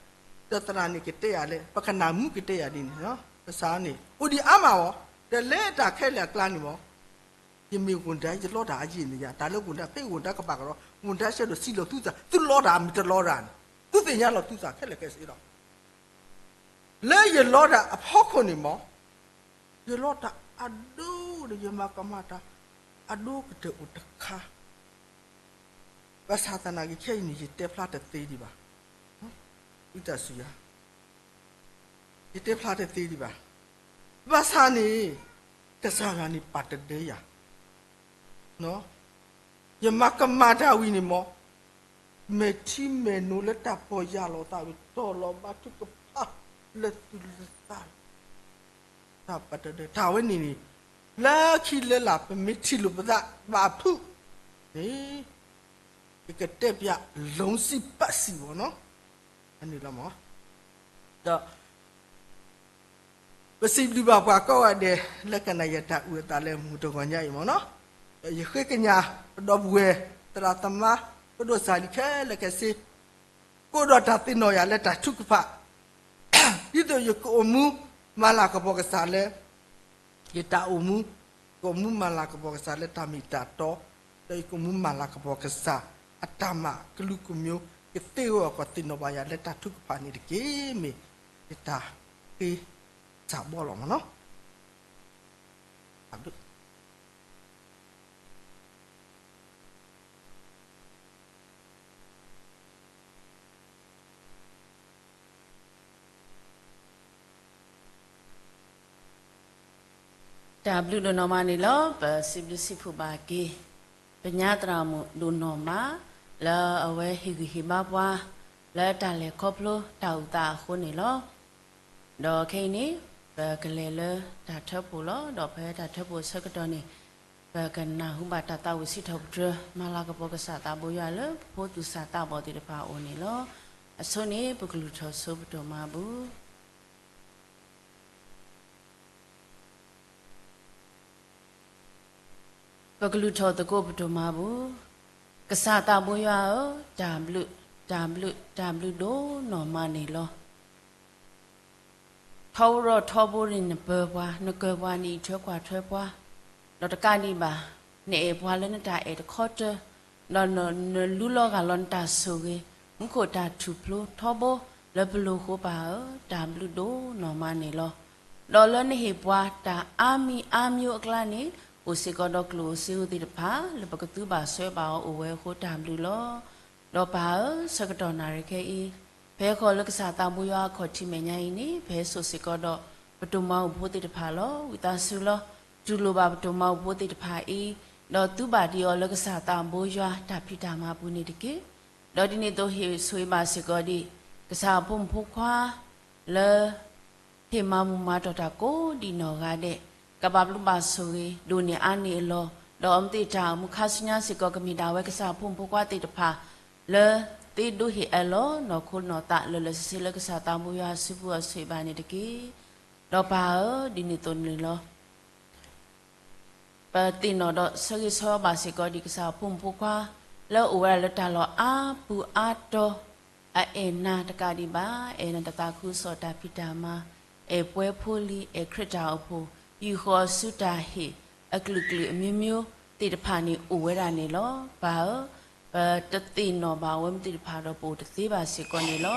ဒီးသရၣ်န့ၣ်ကတဲယၤလၢ ပကနၢ်မူကတဲယၤဒ်န့ၣ်, ကစၢ်န့ၣ် အိၣ်ဒံးအါမးအီၤ, ဒီးလၢတၢ်ခဲလၢာ်အကျါန့ၣ်မး, ယမ့ၢ်ဂီၢ်ဒၣ် ယလီတၢ်အယံာ်မ့ၢ်ယၤ, တၢ်လၢဂီၢ်ဒၣ်ဖဲဂီၢ်ဒၣ်ကဘၣ်ကဒီး, ဂီၢ်ဒၣ်ဆှၢဒီးစံးလီၤသုသး, သုလီတၢ်မ့ၢ်တလီတၢ်န့ၣ်, သုသ့ၣ်ညါလီၤသုသးခဲလၢာ်ခဲဆ့လီၤ. လၢယလီတၢ်အဖီခိၣ်န့ၣ်မး, ယလီတၢ်အဒိဒီး ယမၤကမၣ်တၢ်အဒိကတၢၢ်အိၣ်တခါ, ဘၣ်ဆၣ်သနာ်က့ခဲအံၤန့ၣ် ယတဲဖျါတသ့ဒံးဘၣ်, ဝံသးစူၤယၤ, ယတဲဖျါတသ့ဒံးဘၣ်, ဘၣ်ဆၣ်န့ၣ် ကစၢ်ယွၤန့ၣ်ပာ်တဒၢယၤ ယမၤကမၣ်တၢ်ဝံၤန့ၣ်မး, မဲာ်ထံမဲာ်နိလၢတၢ်ပီၢ်ယၢ်လီၤသးဝံၤ တီၢ်လီၤဘါထုကဖၣ်လၢသူၣ်လၢသး, တၢ်ပာ်တဒၢတၢ်ဝဲန့ၣ်န့ၣ်, လၢခံလၢလာ် ပမ့ၢ်ထံၣ်လိာ်ပသးဘၣ်ဖုးန့ၣ်, ယကတဲပျး လီၤစံးပာ်စံးဝဲနီၤ, အန့ၣ်လီၤမး, ဒီး ပစံးဘျုးဘၣ်ပှၤကိးဂၤဒဲး လၢကနၣ်ယတၢ်အုၣ်အသးလၢမုၢ်တဂီၤညါအံၤမ့ၢ်နီၤ, ဒီးယဃ့ကညးပဒီပုၢ်ဝဲၢ် သရၣ်သမါ ပဒိၣ်စၢ်လံခဲလၢာ်ခဲဆ့, ကအိၣ်ဒီးတၢ်သ့ၣ်နီၣ်ယၤလၢတၢ်ထုကဖၣ်, ဒ်သိးယကအိၣ်မူမၤလၤကပီၤကစၢ်လၢ ယတၢ်အိၣ်မူ, ယကအိၣ်မူမၤလၤကပီၤကစၢ်လၢတၢ်မ့ၢ်တၢ်တီ, ဒီးယကအိၣ်မူမၤလၤကပီၤကစၢ်အတၢ်မၤကလုာ်ကမျိုး, ယသ့ၣ်နီၣ်ဘၣ်ယၤလၢတၢ်ထုကဖၣ်န့ၣ်တက့ၢ်. မ့ၢ်ယတၢ်ဃ့စၢ်ဘီလီၤမ့ၢ်နီၤ. တၢ်ဘျုးဒိၣ်နီၢ်မးန့ၣ်လီၤ. ပစံးဘျုးစံးဖှိၣ်ဘၣ်က့ၤ ပညါသရၣ်မုၣ်ဒိၣ်နီၢ်မး လၢအဝဲဟ့ၣ်ဂံၢ်ဟ့ၣ်ဘါပှၤ လၢတၢ်လဲၤခီဖျိတၢ်အုၣ်သးအဃိန့ၣ်လီၤ. ဒီးခဲအံၤန့ၣ် ပကလဲၤလၢတၢ်ထၢဖှိၣ်လီၤ. ဒီးဖဲတၢ်ထၢဖှိၣ်အဆၢကတီၢ်န့ၣ် ပကနၢ်ဟူဘၣ်တၢ်သးဝံၣ်စံးထီၣ်ပတြၢၤ မၤလၤကပီၤကစၢ်သးဘိယွၤလၢပဖိသူၣ်စၢ်သးဘီၣ်သ့ၣ်တဖၣ်အအိၣ်န့ၣ်လီၤ. အဆိန့ၣ် ပကလုၢ်ထီၣ်ဆိပတိၢ်မၤဘူၣ် ပကလုၢ်ထီၣ်သကိးပတိၢ်မၤဘူၣ်, ကစၢ်သးဘိယွၤဧၢ, တၢ်ဘျုး, တၢ်ဘျုး, တၢ်ဘျုးဒိၣ်နီၢ်မးန့ၣ်လီၤ. ထီဘိဒီးထီဘိန့ၣ်နပၢၤပှၤ, နကၢၤပှၤ, နအံးထွဲကွၢ်ထွဲပှၤ, ဒီးတကးဒံးဘၣ်, နအဲၣ်ပှၤလၢနတၢ်အဲၣ်တခီတၢၤ, ဒီးနလူလီၤဂၢ်လီၤနတၢ်ဆိၣ်ဂ့ၤ, မူခိၣ်တၢ်ထူၣ်ဖျိထီဘိလၢပလိၤဃိပၢ်ဧၢ, တၢ်ဘျုးဒိၣ်နီၢ်မးန့ၣ်လီၤ. ဒီးလၢနဟ့ၣ်ပှၤတၢ်အါမံၤအါမျိုးအကျါန့ၣ်, အိၣ်စ့ၢ်ကီးဒီးကျိၣ်ဧိၤစ့ဧိၤသ့ၣ်တဖၣ် လၢပကသုဘၣ်ဆှၢဘၣ်အီၤအိၣ်ဝဲအဃိတၢ်ဘျုးလီၤ. ဒီးပၢ်ဧၢ, ဆၢကတီၢ်နၣ်ရံၣ်ခဲအံၤ, ဖဲဃီၤလၢကစၢ်သးဘိယွၤအခီၣ်ထံးမဲာ်ညါအံၤန့ၣ်, ဖဲစိာ်စ့ၢ်ကီးဒီးပတိၢ်မၤအိၣ်ဖိသ့ၣ်တဖၣ်လီၤ. ဝံသးစူၤလီၤ. တူၢ်လိာ်ဘၣ်ပတိၢ်မၤအိၣ်ဖိသ့ၣ်တဖၣ်အံၤ, ဒီးသုဘၣ်ဒံးအီၤလၢကစၢ်သးဘိယွၤတၢ်ဖံးတၢ်မၤပူၤန့ၣ်တက့ၢ်. ဒီးဒ်န့ၣ်အသိးဟ့ၣ်ဆိၣ်ဂ့ၤဘၣ်စ့ၢ်ကီးဒံး ကစၢ်အဖိမုၣ်ဖိခွါ လၢ ဟ့ၣ်မၤဘူၣ်မၤတီၢ်တၢ်ကိးဒံးနီၢ်ဂၤဒဲး, ကဘၣ်ဘျုးဘၣ်ဆိၣ်ဂ့ၤ ဒိၣ်န့ၢ်အါန့ၢ်အလီၢ်, ဒီးအမ့ၢ်သ့ၣ်တၢ်အိၣ်မူခါဆူညါစ့ၢ်ကီး ကမ့ၢ်ဒၣ်ဝဲကစၢ်အဖိမုၣ်ဖိခွါသ့ၣ်တဖၣ် လၢသ့ဒိဟ့ၣ်အၢၣ်လီၤနီၢ်ခိနီၢ်သးလၢာ်လၢာ်ဆ့ဆ့လၢကစၢ်သးဘိယွၤအစုပူၤအီၤဆိၣ်ဂ့ၤဘၣ်န့ၣ်တက့ၢ်. ဒီးပၢ်ဧၢ, ဒ်န့ၣ်အသိးန့ၣ်လီၤ. ပသ့ၣ်နီၣ်ဒီးဆၢဂ့ၤဆၢဝါဘၣ်စ့ၢ်ကီးဒံးကစၢ်အဖိမုၣ်ဖိခွါ လၢအအိၣ်ဝဲဒၣ်လၢတၢ်လီၢ်အါပူၤအါတီၤ, အအဲၣ်နၤတကးဒံးဘၣ်, အဲၣ်နၤတၢ်သးခုကစီၣ်တၢ်ဖံးတၢ်မၤ, အဲၣ်ပှဲၤဖိလံၤ, အဲၣ်ခရံာ်တၢ်အိၣ်ဖှိၣ်, ယူာ်ဃီၤဆူတၢ်ဟ့ၣ်အကလုာ်ကလုာ်အမျိုးမျိုးသ့ၣ်တဖၣ်န့ၣ်အိၣ်ဝဲဒၣ်န့ၣ်လီၤ. ပၢ်ဧၢ, ပတသ့ၣ်နီၣ်ဘၣ်အဝဲသ့ၣ်တဖၣ်ဒီးပအိၣ်တသ့ဘၣ်စ့ၢ်ကီးန့ၣ်လီၤ.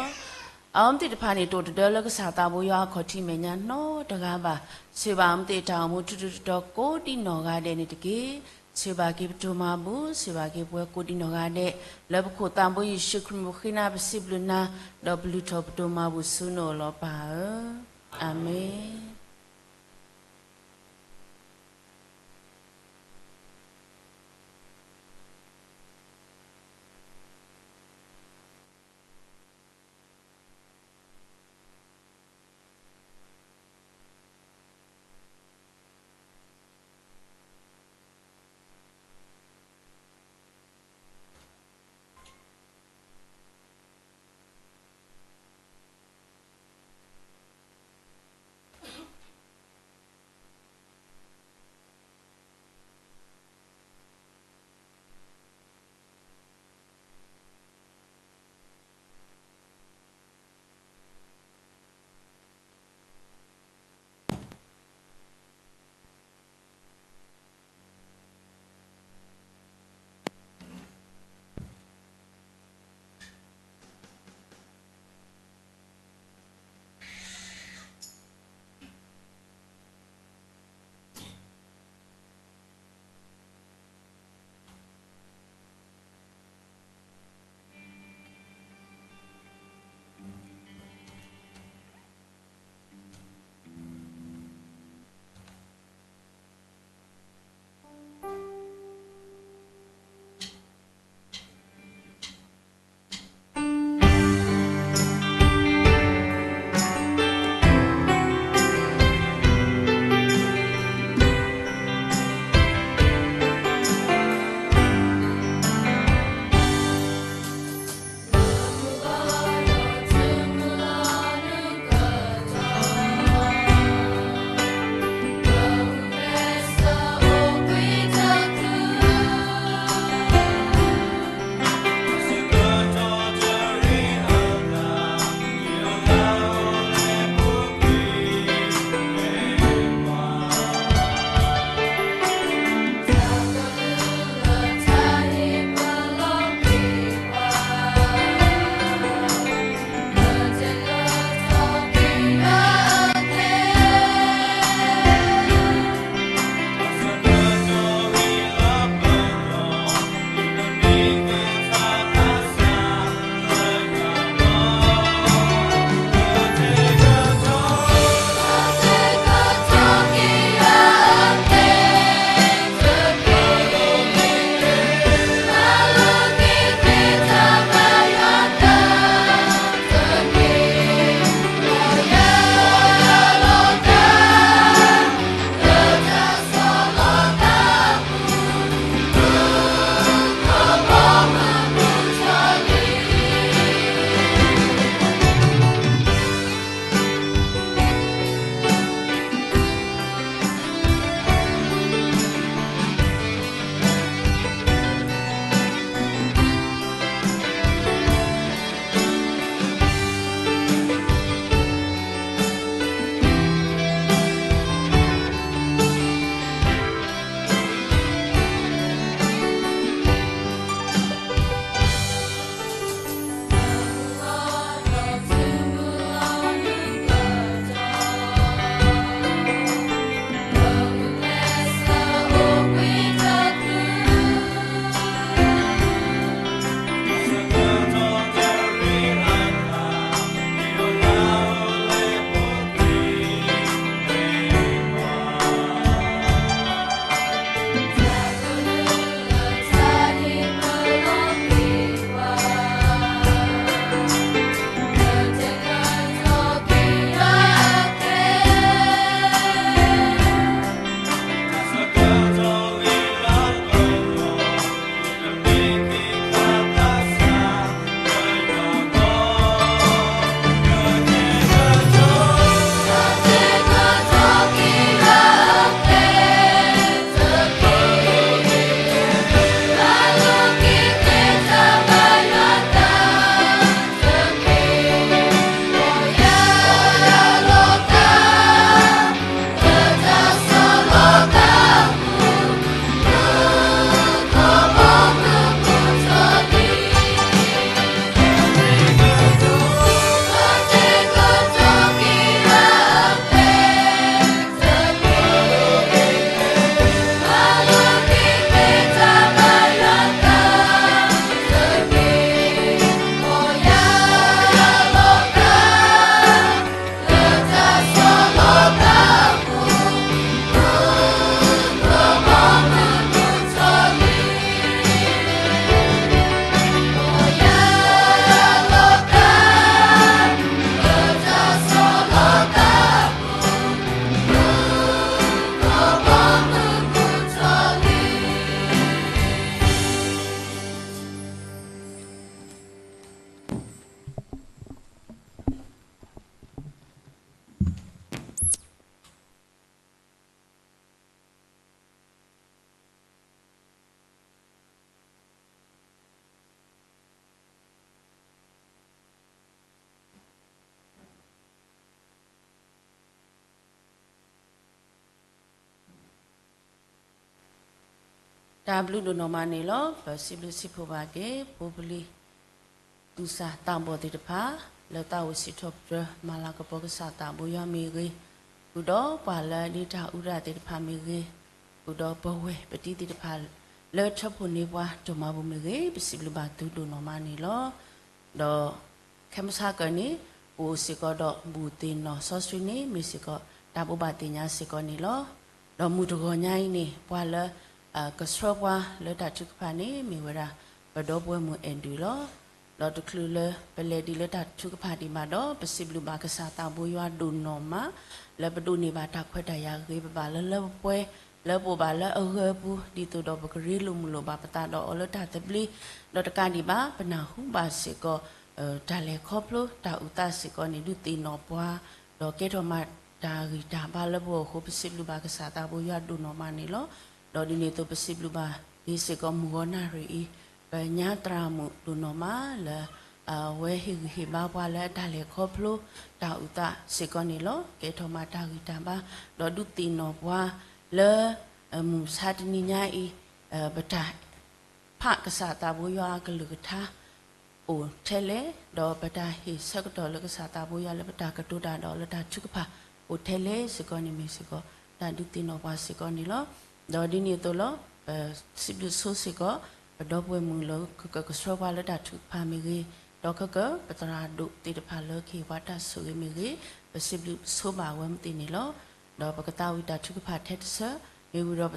အဝဲသ့ၣ်တဖၣ်န့ၣ် တအိၣ်တဒၢလၢကစၢ်သးဘိယွၤအခီၣ်ထံးမဲာ်ညါနီတဂၤဘၣ်. ဆိၣ်ဂ့ၤဘၣ်အဝဲသ့ၣ်တၢ်အိၣ်မူထူထူတီတီကိးဒံနီၢ်ဂၤဒဲးန့ၣ်တက့ၢ်. ဆိၣ်ဂ့ၤဘၣ်က့ၤပဒိၣ်မၤဘူၣ်, ဆိၣ်ဂ့ၤဘၣ်က့ၤပဝဲကိးဒံနီၢ်ဂၤဒဲး, လၢပခိၣ်သးဘိယ့ၣ်ၡူးခရံာ်မံၤဃ့နၤပစံးဘျုးနၤ, ဒီးပလုၢ်ထီၣ်ပဒိၣ်မၤဘူၣ်ဆူနအိၣ်လီၤပၢ်ဧၢ. အၤမ့ၣ်. တၢ်ဘျုးဒိၣ်နီၢ်မးန့ၣ်လီၤ. ပစံးဘျုးစံးဖှိၣ်ဘၣ်က့ၤ ဖိပလံၤ သူၣ်စၢ်သးဘီၣ်သ့ၣ်တဖၣ် လၢသးအိၣ်စံးထီၣ်ပတြၢၤ မၤလၤကပီၤကစၢ်သးဘိယွၤမ့ၢ်ဂ့ၤ, ဃုာ်ဒီးပှၤလၢအဒ့တၢ်အူတၢ်သ့ၣ်တဖၣ်မ့ၢ်ဂ့ၤ, ဃုာ်ဒီးပဝဲၢ်ပတံၤသ့ၣ်တဖၣ် လၢထၢဖှိၣ်န့ၢ်ပှၤဒိၣ်မးပူၤမ့ၢ်ဂ့ၤ, ပစံးဘျုးဘၣ်သုဒိၣ်နီၢ်မးန့ၣ်လီၤ. ဒီး ခဲမုၢ်ဆါကၢၢ်န့ၣ် ပအိၣ်စ့ၢ်ကီးဒီးဘူၣ်သ့ၣ်နီၣ်စီဆှံန့ၣ် မ့ၢ်စ့ၢ်ကီးတၢ်ဘိးဘၣ်သ့ၣ်ညါစ့ၢ်ကီးန့ၣ်လီၤ. ဒီးမုၢ်တဂီၤညါအံၤန့ၣ် ပှၤလၢ ကဆှၢပှၤလၢတၢ်ထုကဖၣ်န့ၣ် မ့ၢ်ဝဲဒၣ် ပဒီပုၢ်ဝဲၢ်မုၣ်အဲၣ်ဒုးလီၤ. ဒီးတချုးလၢပလဲၤဒံးလၢတၢ်ထုကဖၣ်ဒံးဘၣ်ဒီး ပစံးဘျုးဘၣ်ကစၢ်သးဘိယွၤဒိၣ်နီၢ်မး လၢပဒိးန့ၢ်ဘၣ်တၢ်ခွဲးတၢ်ယာ်ဂ့ၤ ပဘၣ်လၢလၢပှဲၤပှဲၤ လၢပအိၣ်ဘၣ်လၢအဂၢၤအပူၤ ဒ်သိးဒီးပကရ့လိာ်မုာ်လိာ်ဘၣ်ပသးဒီးအီၤလၢတၢ်သဘျ့, ဒီးတကးဒံးဘၣ် ပနၢ်ဟူဘၣ်စ့ၢ်ကီး တၢ်လဲၤခီဖျိတၢ်အုၣ်သးစ့ၢ်ကီးန့ၣ် ဒုးသ့ၣ်နီၣ်ပှၤ ဒီးကဲထီၣ်မးတၢ်ဂံၢ်တၢ်ဘါလၢပဂီၢ်အဃိ ပစံးဘျုးဘၣ်ကစၢ်သးဘိယွၤဒိၣ်နီၢ်မးန့ၣ်လီၤ. ဒီးဒ်န့ၣ်အသိးပစံးဘျုးဘၣ်က့ၤစ့ၢ်ကီးမုၢ်ဂီၤနၣ်ရံၣ်အံၤ ပညါသရၣ်မုၣ်ဒိၣ်နီၢ်မးလၢ အဝဲဟ့ၣ်ဂံၢ်ဟ့ၣ်ဘါပှၤလၢအတၢ်လဲၤခီဖျိတၢ်အုၣ်သးစ့ၢ်ကီးန့ၣ်လီၤ. ကဲထီၣ်မးတၢ်ဂံၢ်တၢ်ဘါ ဒီးဒုးသ့ၣ်နီၣ်ပှၤလၢ မုၢ်မဆါတနံၤညါအံၤ ပတၢ် ဖးကစၢ်သးဘိယွၤအကလုၢ်ကထါ အိၣ်ထဲလဲၣ်, ဒီးပတၢ်ဟ့ၣ်ဆၢကတီၢ်လၢကစၢ်သးဘိယွၤလၢပတၢ်ကတိၤတၢ်ဒီးလၢတၢ်ထုကဖၣ်အိၣ်ထဲလဲၣ်စ့ၢ်ကီးန့ၣ်မ့ၢ်စ့ၢ်ကီး တၢ်ဒုးသ့ၣ်နီၣ်ပှၤစ့ၢ်ကီးန့ၣ်လီၤ. ဒီးဒ်န့ၣ်အသိးလီၤ ပစံးဘျုးဆိစ့ၢ်ကီး ပဒီပုၢ်ဝဲၢ်မုၣ်လၢကကဆှၢပှၤလၢတၢ်ထုကဖၣ်မ့ၢ်ဂ့ၤ, ဒီးခဲကၢ ပသရၣ်ဒိၣ်သ့ၣ်တဖၣ်လၢကဟ့ၣ်ပှၤတၢ်ဆိၣ်ဂ့ၤမ့ၢ်ဂ့ၤ, ပစံးဘျုးဆိဘၣ်ဝဲမသ့ၣ်န့ၣ်လီၤ. ဒီးပကသးဝံၣ်တၢ်ထုကဖၣ်ထဲတဆၢ မ့ၢ်ဝံၤဒီး ပ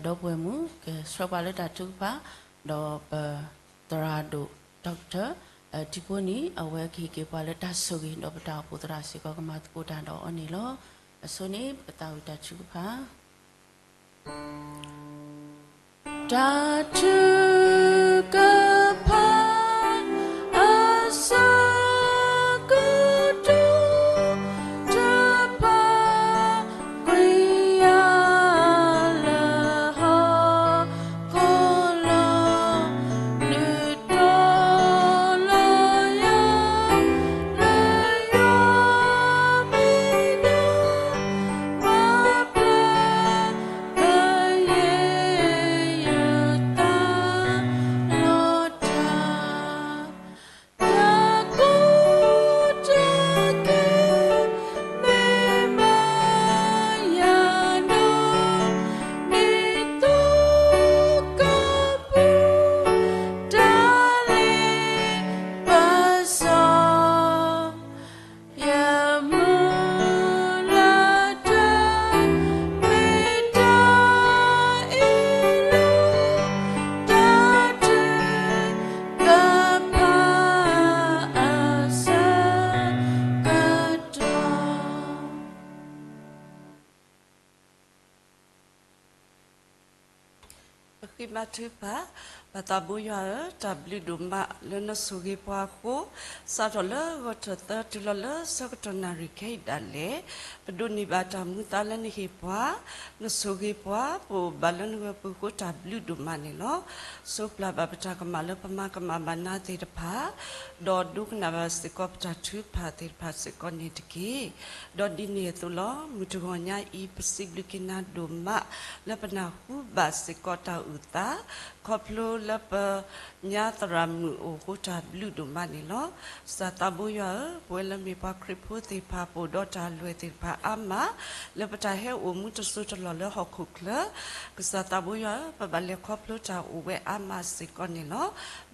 ဒီပုၢ်ဝဲၢ်မုၣ် ကဆှၢပှၤလၢတၢ်ထုကဖၣ်, ဒီးပသရၣ်ဒိၣ် doctor ထံဖိန့ၣ် အဝဲကဟ့ၣ်က့ၤပှၤလၢတၢ်ဆိၣ်ဂ့ၤ ဒီးပတၢ်အိၣ်ဖှိၣ်သရၣ်စ့ၢ်ကီးကမၤသကိးတၢ်ဒီးအီၤန့ၣ်လီၤ. အဆိန့ၣ် ပကသးဝံၣ်တၢ်ထုကဖၣ် တၢ်ထုကဖၣ် အဆၢကတီၢ် တဖၣ်ကွံာ်ယၤလၢဟီၣ်ခိၣ်လီၤ, လုၢ်ထီၣ်လီၤယၤ လၢယွၤမ့ၢ်ဒၣ် ပှၤပျဲ ကယဲၢ်ယသးလီၤတၢ်, တၢ်ကိးတၢ်ဂီၤ မ့ၢ်ဘၣ်ယၤဒီး မ့ၢ်သိကပူၤ တၢ်လ့ပစီ ယမုၢ်လၢ်တၢ် မ့ၢ်တၢ်အ့ၣ်လိာ် တၢ်ထုကဖၣ်အဆၢကတီၢ် ပဃ့ဘါထုကဖၣ်, ပၢ်သးဘိယွၤဧၢ, တၢ်ဘျုးဒိၣ်မးလၢနဆိၣ်ဂ့ၤပှၤအဃိ, စးထီၣ်လၢဂီၤထီၣ်သၢတုၤလီၤလၢဆၢကတီၢ်နၣ်ရံၣ်ခဲအံၤဒၣ်လဲာ်, ပဒိးန့ၢ်ဘၣ်တၢ်မူသးလၢနဟ့ၣ်ပှၤ, နဆိၣ်ဂ့ၤပှၤ, ပအိၣ်ဘၣ်လၢနဂၢၢ်ပူၤအဃိ တၢ်ဘျုးဒိၣ်မးန့ၣ်လီၤ. ဆိပျၢ်ဘၣ်ပတၢ်ကမၣ်လၢပမၤကမၣ်ဘၣ်နၤသ့ၣ်တဖၣ်, ဒီးဒိကနၣ်ဘၣ်စ့ၢ်ကီးပတၢ်ထုကဖၣ်သ့ၣ်တဖၣ်စ့ၢ်ကီးန့ၣ်တက့ၢ်. ဒီးဒ်န့ၣ်အသိးလီၤ, မုၢ်တဂီၤညါအံၤ ပစံးဘျုးက့ၤနၤဒိၣ်မး လၢပနၢ်ဟူဘၣ်စ့ၢ်ကီးတၢ်အုၣ်သး, ခီဖျိလၢပ ညါသရၣ်မုၣ်အိၣ်အဃိတၢ်ဘျုးဒိၣ်မးန့ၣ်လီၤ. ကစၢ်သးဘိယွၤဧၢ, ပဝဲလၢမ့ၢ်ပှၤခရံာ်ဖိသ့ၣ်တဖၣ် ပအိၣ်ဒီးတၢ်အလွဲၢ်သ့ၣ်တဖၣ်အါမး, လၢပတၢ်ဟဲအိၣ်မူတစိၤတလီၢ်လၢဟီၣ်ခိၣ်ချၢ, ကစၢ်သးဘိယွၤဧၢ, ပဘၣ်လဲၤခီဖျိတၢ်အိၣ်ဝဲအါမးစ့ၢ်ကီးန့ၣ်လီၤ.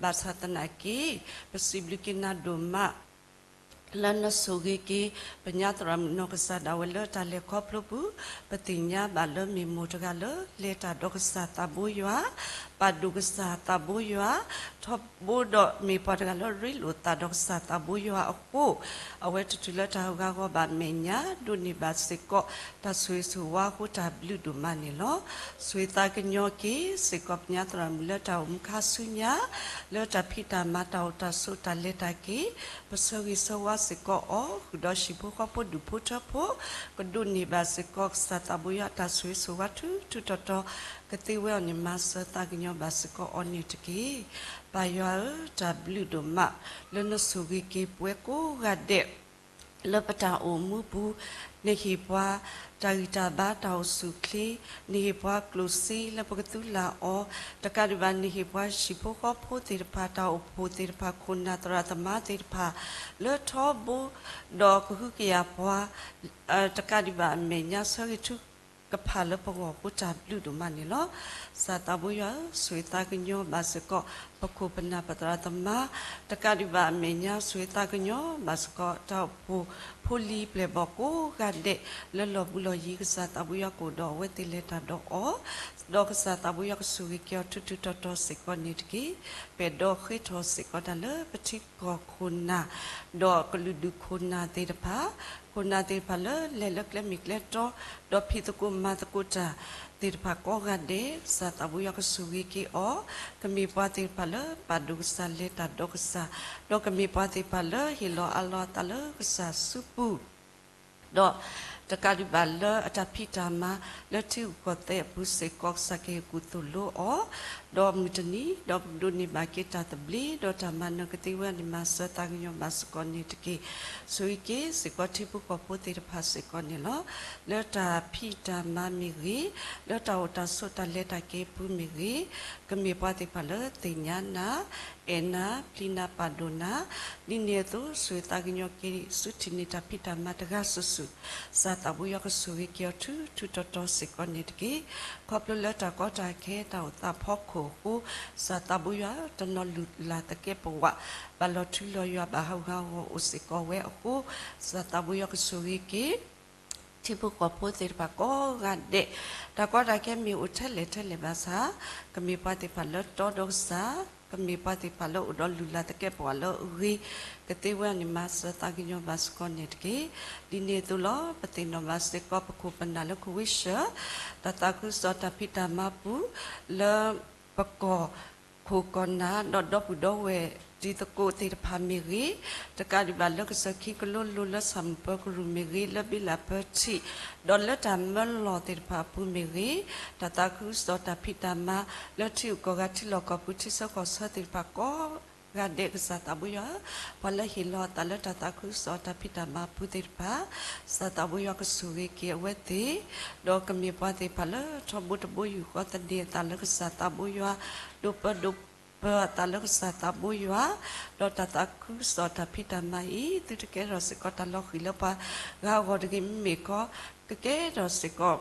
ဘၣ်ဆၣ်သနာ်က့ ပစံးဘျုးက့ၤနၤဒိၣ်မး လၢနဆိၣ်ဂ့ၤက့ၤ ပညါသရၣ်မုၣ်နီၢ်ကစၢ်ဒၣ်ဝဲလၢတၢ်လဲၤခီဖျိပူၤ, ပသ့ၣ်ညါဘၣ်လၢမ့ၢ်မိၢ်တဂၤလၢလဲၤတၢ်ဒီးကစၢ်သးဘိယွၤ, ပာ်ဒိၣ်ကစၢ်သးဘိယွၤ, ထီဘိဒီးမ့ၢ်ပှၤတဂၤလၢရ့လိာ်သးဒီးကစၢ်သးဘိယွၤအဃိ, အဝဲတတုၤလၢတၢ်ဟးဂီၤဘၣ်မဲာ်ညါ, ဒိးန့ၢ်ဘၣ်စ့ၢ်ကီး တၢ်ဆိၣ်ဂ့ၤဆိၣ်ဝါအဃိတၢ်ဘျုးဒိၣ်မးန့ၣ်လီၤ. ဆိၣ်ဂ့ၤသးကညီၤက့ၤစ့ၢ်ကီး ပညါသရၣ်မုၣ်လၢတၢ်အိၣ်မူခါဆူညါ, လၢတၢ်ဖံးတၢ်မၤတၢ်အိၣ်တၢ်ဆိးတၢ်လဲၤတၢ်က့ၤ, ပဆၢဂ့ၤဆၢဝါစ့ၢ်ကီးအီၤ, ဃုာ်ဒီးဟံၣ်ဖိဃီဖိဒူၣ်ဖိထၢဖိ, ကဒိးန့ၢ်ဘၣ်စ့ၢ်ကီးကစၢ်သးဘိယွၤအတၢ်ဆိၣ်ဂ့ၤဆိၣ်ဝါထူထူတီတီ, ကသ့ဝဲအီၤန့ၣ် မၤစၢၤသးကညီၤဘၣ်စ့ၢ်ကီးအီၤန့ၣ်တက့ၢ်. ပၢ်ယွၤဧၢ, တၢ်ဘျုးဒိၣ်မး လၢနဆိၣ်ဂ့ၤက့ၤပဝဲကိးဂၤဒဲး လၢပတၢ်အိၣ်မူပူၤ, နဟ့ၣ်ပှၤတၢ်ဂံၢ်တၢ်ဘါတၢ်အိၣ်ဆူၣ်အိၣ်ချ့, နဟ့ၣ်ပှၤကျိၣ်စ့လၢပကသူလၢ်အီၤ, တကးဒံးဘၣ် နဟ့ၣ်ပှၤဟံၣ်ဖိဃီဖိသ့ၣ်တဖၣ် တၢ်အိၣ်ဖှိၣ်သ့ၣ်တဖၣ် ခိၣ်နၢ်သရၣ်သမါသ့ၣ်တဖၣ် လၢထီဘိ ဒီးကဟုကယာ်ပှၤ တကးဒံးဘၣ်အမဲာ်ညါ ဆၢဂ့ၤထုကဖၣ်လၢပဂီၢ်အဃိ တၢ်ဘျုးဒိၣ်မးန့ၣ်လီၤ. ကစၢ်သးဘိယွၤဧၢ, ဆိၣ်ဂ့ၤသးကညီၤဘၣ်စ့ၢ်ကီး ပခိၣ်ပနၢ်ပသရၣ်သမါ, တကးဒံးဘၣ်အမဲာ်ညါ ဆိၣ်ဂ့ၤသးကညီၤဘၣ်စ့ၢ်ကီး တၢ်အိၣ်ဖှိၣ်ဖိလံၤပျဲၢ်ဘီၣ်ကိးဂၤဒဲး လၢလီၢ်ဘူးလီၢ်ယံၤ ကစၢ်သးဘိယွၤကအိၣ်ဒီးအဝဲသ့ၣ်လဲၤတၢ်ဒီးအီၤ, ဒီးကစၢ်သးဘိယွၤကဆိၣ်ဂ့ၤက့ၤအီၤ ထူထူတီတီစ့ၢ်ကီးန့ၣ်တက့ၢ်. ပအဲၣ်ဒိးဃ့ထီၣ်စ့ၢ်ကီးတၢ်လၢပထံကီၢ်ခိၣ်နၢ် ဒီးကလုာ်ဒူၣ်ခိၣ်နၢ်သ့ၣ်တဖၣ်, ခိၣ်နၢ်သ့ၣ်တဖၣ်လၢလဲၤလၢကျဲမ့ၢ်ကျဲတီ, ဒီးဖံးသကိးမၤသကိးတၢ်သ့ၣ်တဖၣ်ကိးဂၤဒဲး ကစၢ်သးဘိယွၤကဆိၣ်ဂ့ၤက့ၤအီၤ, ကမ့ၢ်ပှၤသ့ၣ်တဖၣ်လၢပာ်ဒိၣ်ကစၢ်လဲၤတၢ်ဒီးကစၢ်, ဒီးကမ့ၢ်ပှၤသ့ၣ်တဖၣ်လၢဟ့ၣ်လီၤအးလီၤအသးလၢကစၢ်စုပူၤ ဒီးတကးဒံးဘၣ်လၢအတၢ်ဖံးတၢ်မၤလၢထံဂုၤကီၢ်သဲးအပူၤစ့ၢ်ကီး ကစၢ်ကဟ့ၣ်ကူၣ်သိၣ်လိအီၤ, ဒီးမုၢ်တနံၤ ဒီးပကဒိးန့ၢ်ဘၣ်က့ၤတၢ်သဘျ့ ဒီးတၢ်မၤနၢၤကသ့ဝဲန့ၣ် မၤစၢၤသးကညီၤဘၣ်စ့ၢ်ကီးန့ၣ်တက့ၢ်. ဆိၣ်ဂ့ၤက့ၤစ့ၢ်ကီးထံဖိကီၢ်ဖိသ့ၣ်တဖၣ်စ့ၢ်ကီးန့ၣ်လီၤ. လၢတၢ်ဖံးတၢ်မၤမ့ၢ်ဂ့ၤ, လၢတၢ်အိၣ်တၢ်ဆိးတၢ်လဲၤတၢ်က့ၤအပူၤမ့ၢ်ဂ့ၤ, ကမ့ၢ်ပှၤသ့ၣ်တဖၣ်လၢသ့ၣ်ညါနၤ, အဲၣ်နၤ, ပျံၤနၤပာ်ဒိၣ်နၤ, ဒ်န့ၣ်အသိး ဆိၣ်ဂ့ၤသးကညီၤက့ၤဆူထံၣ်န့ၢ်တၢ်ဖံးတၢ်မၤတဂၤစုာ်စုာ်, ကစၢ်သးဘိယွၤကဆိၣ်ဂ့ၤက့ၤအီၤထူထူတီတီစ့ၢ်ကီးန့ၣ်တက့ၢ်. ခီဖျိလၢတၢ်ကီတၢ်ခဲတၢ်အိၣ်သးဖီခိၣ်အဃိ, ကစၢ်သးဘိယွၤ တနီၤလုၢ်လၢ်သကဲးပဝး, ဘၣ်လီၤထူလီၤယွၤ ဘၣ်ဟးဂူာ်ဟးဂီၤအိၣ်စ့ၢ်ကီးဝဲအဃိ, ကစၢ်သးဘိယွၤကဆိၣ်ဂ့ၤက့ၤ ထံဖိကီၢ်ဖိသ့ၣ်တဖၣ်ကိးဂၤဒဲး, တၢ်ကီတၢ်ခဲမ့ၢ်အိၣ်ထဲလဲၣ်ထဲလဲၣ်ဘၣ်ဆၣ်, ကမ့ၢ်ပှၤသ့ၣ်တဖၣ်လၢတီဒီးကစၢ်, ကမ့ၢ်ပှၤသ့ၣ်တဖၣ်လၢအိၣ်ဒီးလုၢ်လၢ်သကဲးပဝးလၢအဂ့ၤကသ့ဝဲန့ၣ် မၤစၢၤသးကညီၤဘၣ်စ့ၢ်ကီးန့ၣ်တက့ၢ်. ဒ်န့ၣ်အသိးလီၤ ပသ့ၣ်နီၣ်ဘၣ်စ့ၢ်ကီး ပခိၣ်ပနၢ်လၢကဝံၤဆၢၣ် တၢ်သးခုကစီၣ်တၢ်ဖံးတၢ်မၤပူၤ လၢ ပကီၢ်ခိၣ်ကီၢ်နၢ် ဒီးဒီပုၢ်ဒီဝဲၢ်တံၤသကိးသ့ၣ်တဖၣ်မ့ၢ်ဂ့ၤ, တကးဒံးဘၣ်လၢကစၢၢ်ခံကလိလိၤ လၢဆၣ်မုၢ်ပၢၤကရူၢ်မ့ၢ်ဂ့ၤ, လၢဘံလၣ်ပၢထံး, ဒီးလၢတၢ်မၢလီၢ်သ့ၣ်တဖၣ်အပူၤမ့ၢ်ဂ့ၤ, တၢ်သးခုကစီၣ်တၢ်ဖံးတၢ်မၤ လၢထံဂုၤကီၢ်ဂၤထံလီၢ်ကီၢ်ပူၤ ထံဆၢကီၢ်ဆၢသ့ၣ်တဖၣ်ကိးဂၤဒဲး ကစၢ်သးဘိယွၤ, ပှၤလၢဟ့ၣ်လီၤအသးလၢတၢ်သးခုကစီၣ်တၢ်ဖံးတၢ်မၤအပူၤသ့ၣ်တဖၣ်, ကစၢ်သးဘိယွၤကဆိၣ်ဂ့ၤက့ၤအဝဲသ့ၣ်, ဒီးကမ့ၢ်ပှၤသ့ၣ်တဖၣ်လၢထီဘိတဘိယူၢ်ဃီသန့ၤအသးလၢကစၢ်သးဘိယွၤ, ဒိးပၢဒိးပၢအသးလၢကစၢ်သးဘိယွၤ, ဒီးတၢ်သးခုကစီၣ်တၢ်ဖံးတၢ်မၤအံၤ သုတကဲထီၣ်စ့ၢ်ကီးတၢ်လီၤဃံၤလၢပှၤဂၤအဂီၢ်တဂ့ၤ, မ့မ့ၢ်ကီး ကကဲထီၣ်စ့ၢ်ကီး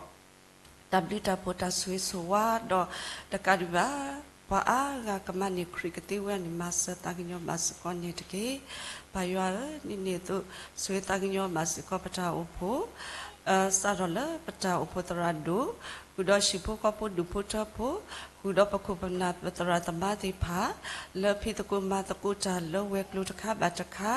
တၢ်ဘျုးတၢ်ဖှိၣ်တၢ်ဆိၣ်ဂ့ၤဆိၣ်ဝါ, ဒီးတကးဒံးဘၣ် ပှၤအါဂၤကမၤန့ၢ်ခရံာ်ကသ့ဝဲန့ၣ် မၤစၢၤသးကညီၤဘၣ်စ့ၢ်ကီးန့ၣ်တက့ၢ်. ပၢ်ယွၤဧၢ, ဒ်န့ၣ်အသိး ဆိၣ်ဂ့ၤသးကညီၤဘၣ်စ့ၢ်ကီးပတၢ်အိၣ်ဖှိၣ် စးထီၣ်လၢပတၢ်အိၣ်ဖှိၣ်သရၣ်ဒိၣ်, ဃုာ်ဒီးဟံၣ်ဖိဃီဖိဒူၣ်ဖိထၢဖိ, ဃုာ်ဒီးပခိၣ်ပနၢ်ပသရၣ်သမါသ့ၣ်တဖၣ်, လၢဖံးသကိးမၤသကိးတၢ်လၢဝဲၤကျိၤတခါဘၣ်တခါ,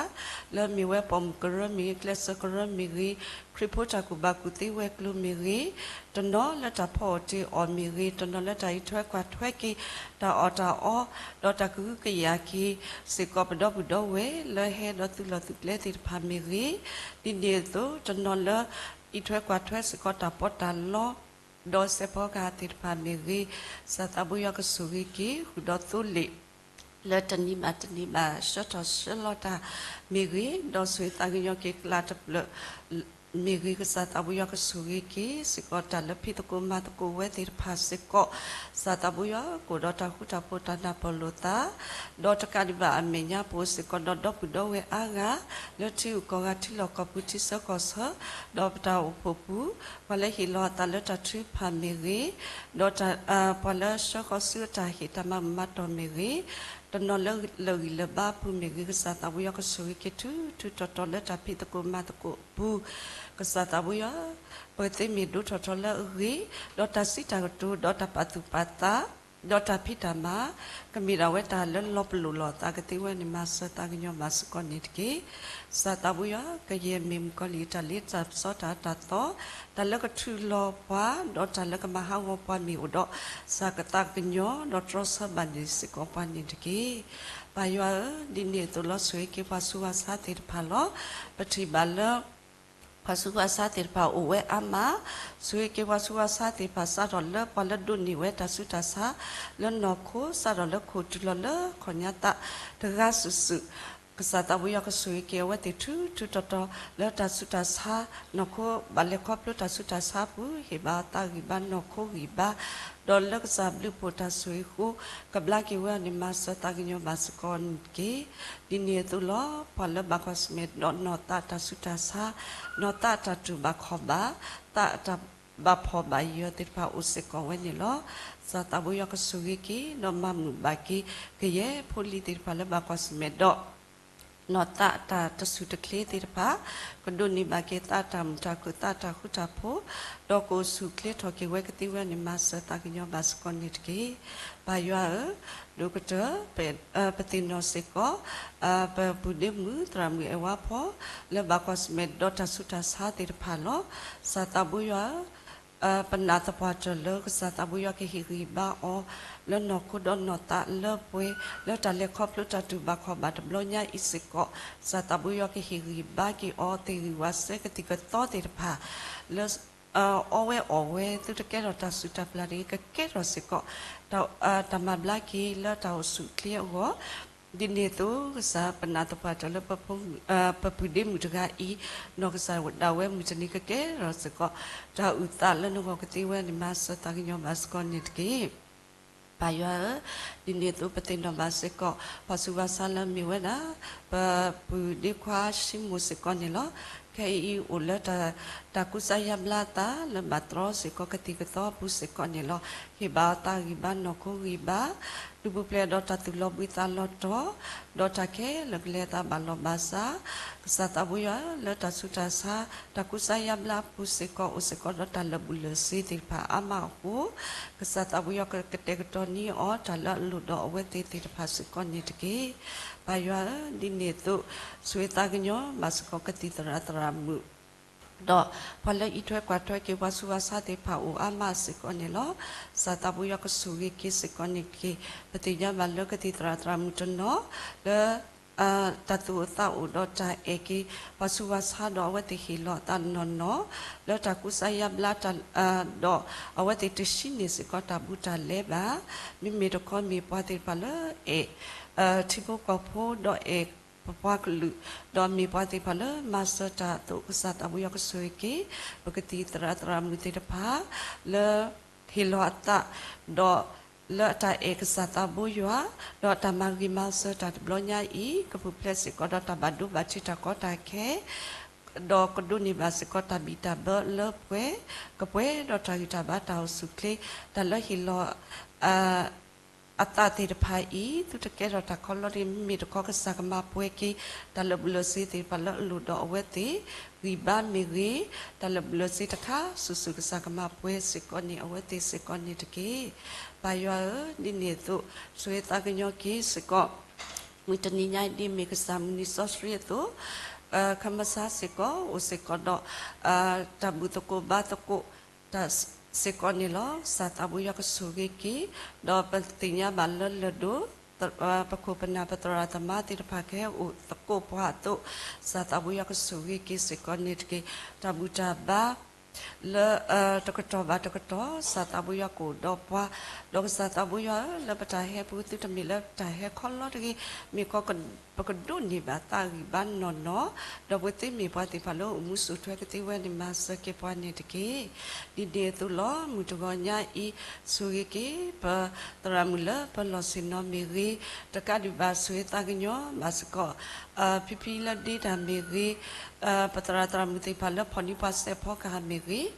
လၢမ့ၢ်ဝဲပိာ်မုၣ်ကရၢမ့ၢ်ဂ့ၤ, ကျဲးစၢးကရၢမ့ၢ်ဂ့ၤ, ခရံာ်ဖိတၢ်ကူၣ်ဘၣ်ကူၣ်သ့ဝဲၤကျိၤမ့ၢ်ဂ့ၤ, တနီၤလၢတၢ်ဖီအီၣ်တ့ၢ်အီၣ်မ့ၢ်ဂ့ၤ, တနီၤလၢတၢ်အံးထွဲကွၢ်ထွဲက့ၤ တၢ်အီၣ်တၢ်အီ, ဒီးတၢ်ကဟုကယာ်က့ၤစ့ၢ်ကီးပဒီပုၢ်ဒီဝဲၢ် လၢဟဲဒီးသုးလီၢ်သုးကျဲသ့ၣ်တဖၣ်မ့ၢ်ဂ့ၤ, ဒ်န့ၣ်အသိး တနီၤလၢအံးထွဲကွၢ်ထွဲစ့ၢ်ကီးတၢ်ပီးတၢ်လီ ဒီးစဲးဖီကဟၣ်သ့ၣ်တဖၣ်မ့ၢ်ဂ့ၤ, ကစၢ်သးဘိယွၤကဆိၣ်ဂ့ၤက့ၤ ဃုာ်ဒီးသိလ့ၣ် လၢတနံၤဘၣ်တနံၤဘၣ်ဆှၢထီၣ်ဆှၢလီၤတၢ်မ့ၢ်ဂ့ၤ, ဒီးဆိၣ်ဂ့ၤသးကညီၤက့ၤကျးတဖျၢၣ်မ့ၢ်ဂ့ၤ, ကစၢ်သးဘိယွၤကဆိၣ်ဂ့ၤက့ၤစ့ၢ်ကီးတၢ်လၢဖံးသကိးမၤသကိးဝဲသ့ၣ်တဖၣ်စ့ၢ်ကီး, ကစၢ်သးဘိယွၤကအိၣ်ဒီးတၢ်ဃူတၢ်ဖိးတၢ်နၢ်ပၢၢ်လိာ်သး, ဒီးတကးဒံးဘၣ်အမဲာ်ညါပအိၣ်စ့ၢ်ကီးဒီးဒီပုၢ်ဒီဝဲၢ်အါဂၤ လၢထံဂုၤကီၢ်ဂၤထံလီၢ်ကီၢ်ပူၤထံဆၢကီၢ်ဆၢ, ဒီးပတၢ်အိၣ်ဖှိၣ်ပူၤ, ပှၤလၢဟ့ၣ်လီၤအသးလၢတၢ်ထုကဖၣ်မ့ၢ်ဂ့ၤ, ဒီးတၢ် ပှၤလၢဆှၢဃီၤဆူအတၢ်ဟ့ၣ်တၢ်မၤမၤတီၢ်မ့ၢ်ဂ့ၤ, တနီၤလၢလၢာ်ဂံၢ်လၢာ်ဘါအပူၤမ့ၢ်ဂ့ၤ, ကစၢ်သးဘိယွၤကဆိၣ်ဂ့ၤက့ၤထူထူတီတီလၢတၢ်ဖံးသကိးမၤသကိးအပူၤ, ကစၢ်သးဘိယွၤ ပကသ့မ့ၢ်ဒိၣ်ထီၣ်ထီလၢအဂ့ၤ, ဒီးတၢ်စံးတၢ်ကတိၤ, ဒီးတၢ်ပာ်သူၣ်ပာ်သး, ဒီးတၢ်ဖံးတၢ်မၤ, ကမ့ၢ်ဒၣ်ဝဲတၢ်လၢလီၤပလိာ်လိာ်အသးကသ့ဝဲန့ၣ် မၤစၢၤသးကညီၤဘၣ်စ့ၢ်ကီးန့ၣ်တက့ၢ်. ကစၢ်သးဘိယွၤ ကယဲၢ်မ့ၢ်မုၣ်ကီၤလံၢ်အတၢ်လ့တၢ်ပစီတၢ်အၢတၢ်သီ, တၢ်လၢကထုးလီၤပှၤ, ဒီးတၢ်လၢကမၤဟးဂီၤပှၤမ့ၢ်အိၣ်ဒီး, ကစၢ်ကသးကညီၤဒီးတြီဆၢဘၣ်န့ၢ်စ့ၢ်ကီးပှၤန့ၣ်တက့ၢ်. ပၢ်ယွၤဧၢ, ဒ်န့ၣ်အသိးလီၤ ဆိၣ်ဂ့ၤက့ၤပှၤဆူးပှၤဆါသ့ၣ်တဖၣ်လီၤ. ပထံၣ်ဘၣ်လၢ ပှၤဆူးပှၤဆါသ့ၣ်တဖၣ်အိၣ်ဝဲအါမး, ဆိၣ်ဂ့ၤက့ၤပှၤဆူးပှၤဆါသ့ၣ်တဖၣ် စးထီၣ်လၢပှၤလၢဒိးန့ၢ်ဝဲတၢ်ဆူးတၢ်ဆါလၢနီၢ်ခိ, စးထီၣ်လၢခိၣ်တုၤလီၤလၢခီၣ်ညါသးတဂၤစုာ်စုာ် ကစၢ်သးဘိယွၤကဆိၣ်ဂ့ၤက့ၤအဝဲသ့ၣ်ထူထူတီတီ လၢတၢ်ဆူးတၢ်ဆါ နီၢ်ခိဘၣ်လဲၤခီဖျိတၢ်ဆူးတၢ်ဆါအပူၤ ဟ့ၣ်ဘၣ်အီၤသးဂံၢ်ဘါနီၢ်ခိဂံၢ်ဘါ, ဒီးလၢကစၢ်ဘျုးဖှိၣ်တၢ်ဆိၣ်ဂ့ၤအဃိ ကဘျါက့ၤဝဲအီၤန့ၣ် မၤစၢၤသးကညီၤဘၣ်စ့ၢ်ကီးန့ၣ်တက့ၢ်. ဒ်န့ၣ်အသိးလီၤ ပှၤလၢဘၣ်ကွၢ်ဆၢၣ်မဲာ်ဒီးနီၢ်သးတၢ်ဆူးတၢ်ဆါ, နီၢ်သးတၢ်တူၢ်ဘၣ်ခီၣ်ဘၣ်, သးတၢ်ဘၣ်ဖှီၣ်ဘၣ်ယာ်သ့ၣ်တဖၣ်အိၣ်စ့ၢ်ကီးဝဲန့ၣ်လီၤ. ကစၢ်သးဘိယွၤကဆိၣ်ဂ့ၤက့ၤ ဒီးမၤမုာ်ဘၣ်က့ၤ ကယဲၢ်ဖိလံၤသ့ၣ်တဖၣ်လၢဘၣ်ကွၢ်ဆၢၣ်မဲာ်ဒီး နီၢ်သးတၢ်တဆူၣ်တချ့သ့ၣ်တဖၣ်, ကဒိးန့ၢ်ဘၣ်က့ၤသးတၢ်မုာ်တၢ်ခုၣ်သးတၢ်ဃူတၢ်ဖိး, ဒီးကအိၣ်ဆူၣ်အိၣ်ချ့ထီၣ်က့ၤဝဲကသ့ဝဲန့ၣ် မၤစၢၤသးကညီၤဘၣ်စ့ၢ်ကီးန့ၣ်တက့ၢ်. ပၢ်ယွၤဧၢ, ဒိၣ်ကတၢၢ် ပသ့ၣ်နီၣ်စ့ၢ်ကီး ပပုၢ်ဒ့မုၣ်သရၣ်မုၣ်အဲၣ်ဝါဖီ လၢဘၣ်ကွၢ်ဆၢၣ်မဲာ်ဒီးတၢ်ဆူးတၢ်ဆါသ့ၣ်တဖၣ်လီၤ. ကစၢ်သးဘိယွၤဧၢ, ပနာ်သပှၢ်တၢၢ်လၢကစၢ်သးဘိယွၤကဟ့ၣ်ဂံၢ်ဘါအီၤ လၢနီၢ်ခိဒီးနီၢ်သးလၢပှဲၤ လၢတၢ်လဲၤခီဖျိတၢ်တူၢ်ဘၣ်ခီၣ်ဘၣ်တဘျီညါအံၤစ့ၢ်ကီး, ကစၢ်သးဘိယွၤကဟ့ၣ်ဂံၢ်ဘါက့ၤအီၤ သ့ၣ်ဂံၢ်ဝးစဲကသံၣ်ကသီသ့ၣ်တဖၣ် လၢ အီဝဲအီၣ်ဝဲ သုတကဲထီၣ်တၢ်စူၢ်တၢ်ပျၢ်တဂ့ၤ ကကဲထီၣ်စ့ၢ်ကီး တၢ်မၤဘျါက့ၤလၢတၢ်အိၣ်ဆူၣ်အိၣ်ချ့အဂီၢ်, ဒ်န့ၣ်အသိး ကစၢ်ပနာ်သပှၢ်တၢၢ်လၢ ပပုၢ်ဒ့မုၣ်တဂၤအံၤ နီၢ်ကစၢ်ဒၣ်ဝဲမုၢ်တနံၤကကဲထီၣ်စ့ၢ်ကီး တၢ်အုၣ်သးလၢနဂီၢ်ကသ့ဝဲန့ၣ် မၤစၢၤသးကညီၤဘၣ်စ့ၢ်ကီးန့ၣ်တက့ၢ်. ပၢ်ယွၤဧၢ, ဒ်န့ၣ်အသိးပသ့ၣ်နီၣ်ဘၣ်စ့ၢ်ကီး ပှၤဆူးပှၤဆါလၢအမ့ၢ်ဝဲဒၣ် ပပုၢ်ဒ့ခွါၡံမိၣ်စ့ၢ်ကီးန့ၣ်လီၤ. ခဲအံၤအိၣ်လၢ တၢ်ကူစါယါဘျါအသးလၢဘၣ်တြီစ့ၢ်ကီးကသံၣ်ကသီအပူၤစ့ၢ်ကီးန့ၣ်လီၤ. ဟ့ၣ်ဘၣ်အီၤသးဂံၢ်ဘါနီၢ်ခိဂံၢ်ဘါ, ဒုးပူၤဖျဲးဒီးတၢ်သူၣ်လီၤဘှံးသးလီၤတီၤ, ဒီးတၢ်ခဲလၢာ်ကလဲၤအသးဘၣ်လီၤဘၣ်စး, ကစၢ်သးဘိယွၤဧၢ, လၢတၢ်ဆူးတၢ်ဆါ တၢ်ကူစါယါဘျါအပူၤစ့ၢ်ကီး အိၣ်စ့ၢ်ကီးဒီးတၢ်လၢာ်ဘူၣ်လၢာ်စ့သ့ၣ်တဖၣ်အါမးအဃိ, ကစၢ်သးဘိယွၤကကတဲာ်ကတီၤန့ၢ်အီၤ တၢ်လၢအလိၣ်ဒီးအဝဲသ့ၣ်သ့ၣ်တဖၣ်စ့ၢ်ကီးန့ၣ်တက့ၢ်. ပၢ်ယွၤဧၢ, ဒ်န့ၣ်အသိး ဆိၣ်ဂ့ၤသးကညီၤဘၣ်စ့ၢ်ကီးကသံၣ်သရၣ်သရၣ်မုၣ် ဒီးပှၤလၢအံးထွဲကွၢ်ထွဲက့ၤပှၤဆူးပှၤဆါသ့ၣ်တဖၣ်အိၣ်အါမးစ့ၢ်ကီးန့ၣ်လီၤ. ကစၢ်သးဘိယွၤကဆိၣ်ဂ့ၤက့ၤစ့ၢ်ကီးန့ၣ်တက့ၢ်. ပသ့ၣ်ညါဘၣ်လၢကသံၣ်သရၣ်သရၣ်မုၣ်တနီၤ လၢ တၢ်သူၣ်အိၣ်သးအိၣ်ဒီးတၢ်အဲၣ်က့ၤ ပှၤဆူးပှၤဆါဒီးအဝဲသ့ၣ်ဟ့ၣ်လီၤအသးနီၢ်နီၢ် လၢတၢ်ကူစါယါဘျါ ဒီးအဝဲသ့ၣ်တဆံးန့ၢ်စ့ၢ်ကီးတၢ်ဘူးတၢ်လဲဘၣ်. မ့မ့ၢ်တခီမ့ၢ်ပှၤသ့ၣ်တဖၣ်လၢအဲၣ် ထံဖိကီၢ်ဖိဒီးအဲၣ်ပပှၤကလုာ်, ဒီးမ့ၢ်ပှၤသ့ၣ်တဖၣ်လၢမၤစၢၤတၢ်အသိး ကစၢ်သးဘိယွၤကဆိၣ်ဂ့ၤက့ၤ ပကသံၣ်သရၣ်သရၣ်မုၣ်သ့ၣ်တဖၣ် လၢ ဟ့ၣ်လီၤအသး ဒီးလၢအတၢ်အဲၣ်ကစၢ်သးဘိယွၤ, ဒီးတၢ်မၤဂ့ၤမၤစၢၤတၢ်တဘျီညါအံၤ ကပူၤဖျဲးစ့ၢ်ကီးဒီးတၢ်ဘၣ်ဒိဘၣ်ထံးတၢ်ကီတၢ်ခဲ ဒီးကဒိးန့ၢ်ဘၣ်စ့ၢ်ကီးတၢ်ဘံၣ်တၢ်ဘၢလၢပှဲၤ, ကပှဲၤဒီးတၢ်ဂံၢ်တၢ်ဘါတၢ်အိၣ်ဆူၣ်အိၣ်ချ့, တၢ်လၢဟ့ၣ်လီၤ အသးသ့ၣ်တဖၣ်အံၤ သုတကဲထီၣ်တၢ်ခီလီတဂ့ၤ. မ့မ့ၢ်တခီကစၢ်ကမၤပှဲၤက့ၤ တၢ်လၢာ်ဘူၣ်လၢာ်စ့သ့ၣ်တဖၣ်လၢအလိၣ်ဒီးအဝဲသ့ၣ် ဂံၢ်ဘါမ့ၢ်ဂ့ၤ, တၢ်လၢာ်ဘူၣ်လၢာ်စ့တခါ ဆူၣ်ဆူၣ်ကစၢ်ကမၤပှဲၤစ့ၢ်ကီးန့ၢ်အဝဲသ့ၣ်စ့ၢ်ကီးန့ၣ်တက့ၢ်. ပၢ်ယွၤဧၢ, ဒ်န့ၣ်အသိး ဆိၣ်ဂ့ၤသးကညီၤက့ၤစ့ၢ်ကီး မုၢ်တနံၤညါအံၤဒ်မ့ၢ်ကစၢ်မုၢ်နံၤစီဆှံအသိး, ခမၢ်စၢ်စ့ၢ်ကီး အိၣ်စ့ၢ်ကီးဒီး တၢ်ဘူၣ်သကိးဘါသကိး တၢ်စ့ၢ်ကီးန့ၣ်လီၤ. ကစၢ်သးဘိယွၤကဆိၣ်ဂ့ၤက့ၤ, ဒီးပသ့ၣ်ညါဘၣ်လၢလၢၢ်ဒိၣ် ပခိၣ်ပနၢ်ပသရၣ်သမါသ့ၣ်တဖၣ် ကဟဲအိၣ်သကိးပှၤအသိး, ကစၢ်သးဘိယွၤကဆိၣ်ဂ့ၤက့ၤစ့ၢ်ကီးန့ၣ်တက့ၢ်. တၢ်ဘူၣ်တၢ်ဘါ လၢ တကတီၢ်ဘၣ်တကတီၢ် ကစၢ်သးဘိယွၤကအိၣ်ဒီးပှၤ, ဒီးကစၢ်သးဘိယွၤဧၢ, လၢပတၢ်ဟဲပူၤ သုတမ့ၢ်လၢပတၢ်ဟဲခီလီတဂ့ၤ, မ့ၢ်ခီ ပကဒိးန့ၢ်ဘၣ်သးဂံၢ်ဘါနီၢ်နီၢ်, ဒီးပသ့မ့ၢ်ပှၤသ့ၣ်တဖၣ်လၢအိၣ်မူဆူၣ်ထွဲကသ့ဝဲန့ၣ် မၤစၢၤက့ၤပှၤန့ၣ်တက့ၢ်. ဒ်န့ၣ်အသိးလီၤ မုၢ်တဂီၤညါအံၤ ဆိၣ်ဂ့ၤက့ၤ ပသရၣ်မုၣ်လၢပလီၢ်ဆ့ၣ်နီၤမ့ၢ်ဂ့ၤ, တကးဒံးဘၣ်ဆိၣ်ဂ့ၤသးကညီၤဘၣ်စ့ၢ်ကီး ဖံဖံလၢဒ့တၢ်မ့ၢ်ဂ့ၤ, ပသရၣ်သရၣ်မုၣ်သ့ၣ်တဖၣ်လၢဖီၣ်န့ၢ်ပှၤစဲးဖီကဟၣ်မ့ၢ်ဂ့ၤ, ဒီး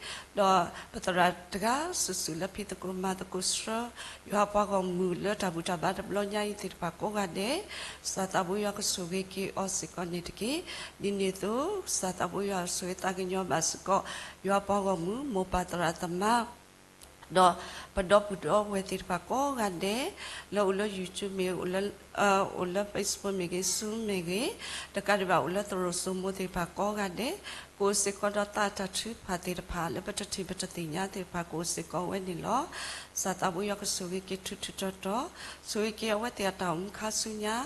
ပသရၣ်တဂၤစုာ်စုာ်လၢဖံးသကိးမၤသကိးဆှၢ ယွၤပှၤဂီၢ်မုၢ်လၢတၢ်ဘူၣ်တၢ်ဘါတဘျီညါအံၤသ့ၣ်တဖၣ်ကိးဂၤဒဲး, ကစၢ်သးဘိယွၤကဆိၣ်ဂ့ၤက့ၤအီၤစ့ၢ်ကီးန့ၣ်တက့ၢ်. ဒ်န့ၣ်အသိး ကစၢ်သးဘိယွၤဆိၣ်ဂ့ၤသးကညီၤဘၣ်စ့ၢ်ကီး ယွၤပှၤဂီၢ်မုၢ် မိၢ်ပၢ်သရၣ်သမါ ဒီးပဒီပုၢ်ဒီဝဲၢ်သ့ၣ်တဖၣ်ကိးဂၤဒဲး လၢအိၣ်လၢ YouTube မ့ၢ်ဂ့ၤ, အိၣ်လၢ Facebook မ့ၢ်ဂ့ၤ, Zoom မ့ၢ်ဂ့ၤ, တကးဒံးဘၣ်အိၣ်လၢသရိာ်စိမိၤသ့ၣ်တဖၣ်ကိးဂၤဒဲး, ကအိၣ်စ့ၢ်ကီးဒီးသးတၢ်ထုကဖၣ်သ့ၣ်တဖၣ် လၢပတထံၣ်ပတသ့ၣ်ညါသ့ၣ်တဖၣ် ကအိၣ်စ့ၢ်ကီးဝဲန့ၣ်လီၤ. ကစၢ်သးဘိယွၤကဆိၣ်ဂ့ၤက့ၤထူထူတီတီ, ဆိၣ်ဂ့ၤက့ၤအဝဲသ့ၣ်အတၢ်အိၣ်မူခါဆူညါ,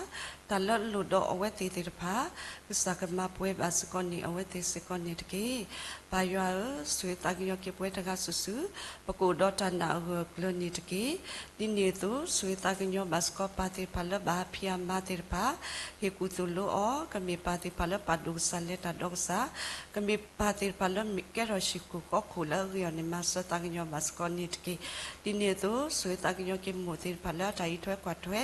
တၢ်လၢအလိၣ်ဒီးအဝဲသ့ၣ်သ့ၣ်တဖၣ် ကစၢ်ကမၤပှဲၤဘၣ်စ့ၢ်ကီးန့ၢ်အဝဲသ့ၣ်စ့ၢ်ကီးန့ၣ်တက့ၢ်. ပၢ်ယွၤဧၢ, ဆိၣ်ဂ့ၤသးကညီၤက့ၤပဝဲတဂၤစုာ်စုာ်, ပကအိၣ်ဒီးတၢ်နာ်အဂၢၢ်အကျၢၤန့ၣ်တက့ၢ်. ဒ်န့ၣ်အသိး ဆိၣ်ဂ့ၤသးကညီၤဘၣ်စ့ၢ်ကီးပၢ်သ့ၣ်တဖၣ်လၢဘၣ်ဟးဖံးအမၤသ့ၣ်တဖၣ်, ဟ့ၣ်ကူၣ်သိၣ်လိအီၤ, ကမ့ၢ်ပၢ်သ့ၣ်တဖၣ်လၢပာ်ဒိၣ်ကစၢ်လဲၤတၢ်ဒီးကစၢ်, ကမ့ၢ်ပၢ်သ့ၣ်တဖၣ်လၢမ့ၢ်ကဲထီၣ်ဟံၣ်ခိၣ်ဃီခိၣ်လၢအဂ့ၤအီၤန့ၣ် မၤစၢၤသးကညီၤဘၣ်စ့ၢ်ကီးန့ၣ်တက့ၢ်. ဒ်န့ၣ်အသိး ဆိၣ်ဂ့ၤသးကညီၤက့ၤမိၢ်သ့ၣ်တဖၣ်လၢအတၢ်အံးထွဲကွၢ်ထွဲ,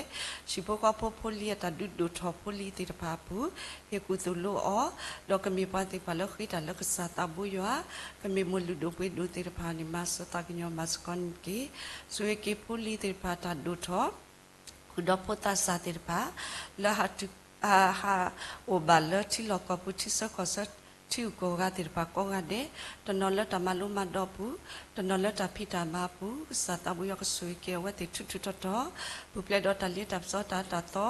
ဟံၣ်ဖိဃီဖိဖိလံၤအတၢ်ဒုးဒိၣ်ထီၣ်ဖိလံၤသ့ၣ်တဖၣ်အပူၤ, ဟ့ၣ်ကူၣ်သိၣ်လိအီၤ, ဒီးကမ့ၢ်ပှၤသ့ၣ်တဖၣ်လၢဃ့တၢ်လၢကစၢ်သးဘိယွၤ, ကမ့ၢ်မိၢ်လုၢ်ဒိၣ်ပှ့ၤဒိၣ်သ့ၣ်တဖၣ်န့ၣ် မၤစၢၤသးကညီၤဘၣ်စ့ၢ်ကီးန့ၣ်တက့ၢ်. ဆိၣ်ဂ့ၤက့ၤဖိလံၤသ့ၣ်တဖၣ်တၢ်ဒိၣ်ထီၣ် ဃုာ်ဒီးဖိသးစၢ်သ့ၣ်တဖၣ် လၢဟး ဟးအိၣ်ဘၣ်လၢထံလီၢ်ကီၢ်ပူၤ ထံဆၢကီၢ်ဆၢ ထံဂုၤကီၢ်ဂၤသ့ၣ်တဖၣ်ကိးဂၤဒဲး, တနီၤလၢတၢ်မၤလိမၤဒိးပူၤ, တနီၤလၢတၢ်ဖံးတၢ်မၤအပူၤ, ကစၢ်သးဘိယွၤကဆိၣ်ဂ့ၤက့ၤအဝဲသ့ၣ်ထူထူတီတီ, ပူၤဖျဲးဒီးတၢ်လ့တၢ်ပစီတၢ်အၢတၢ်သီ,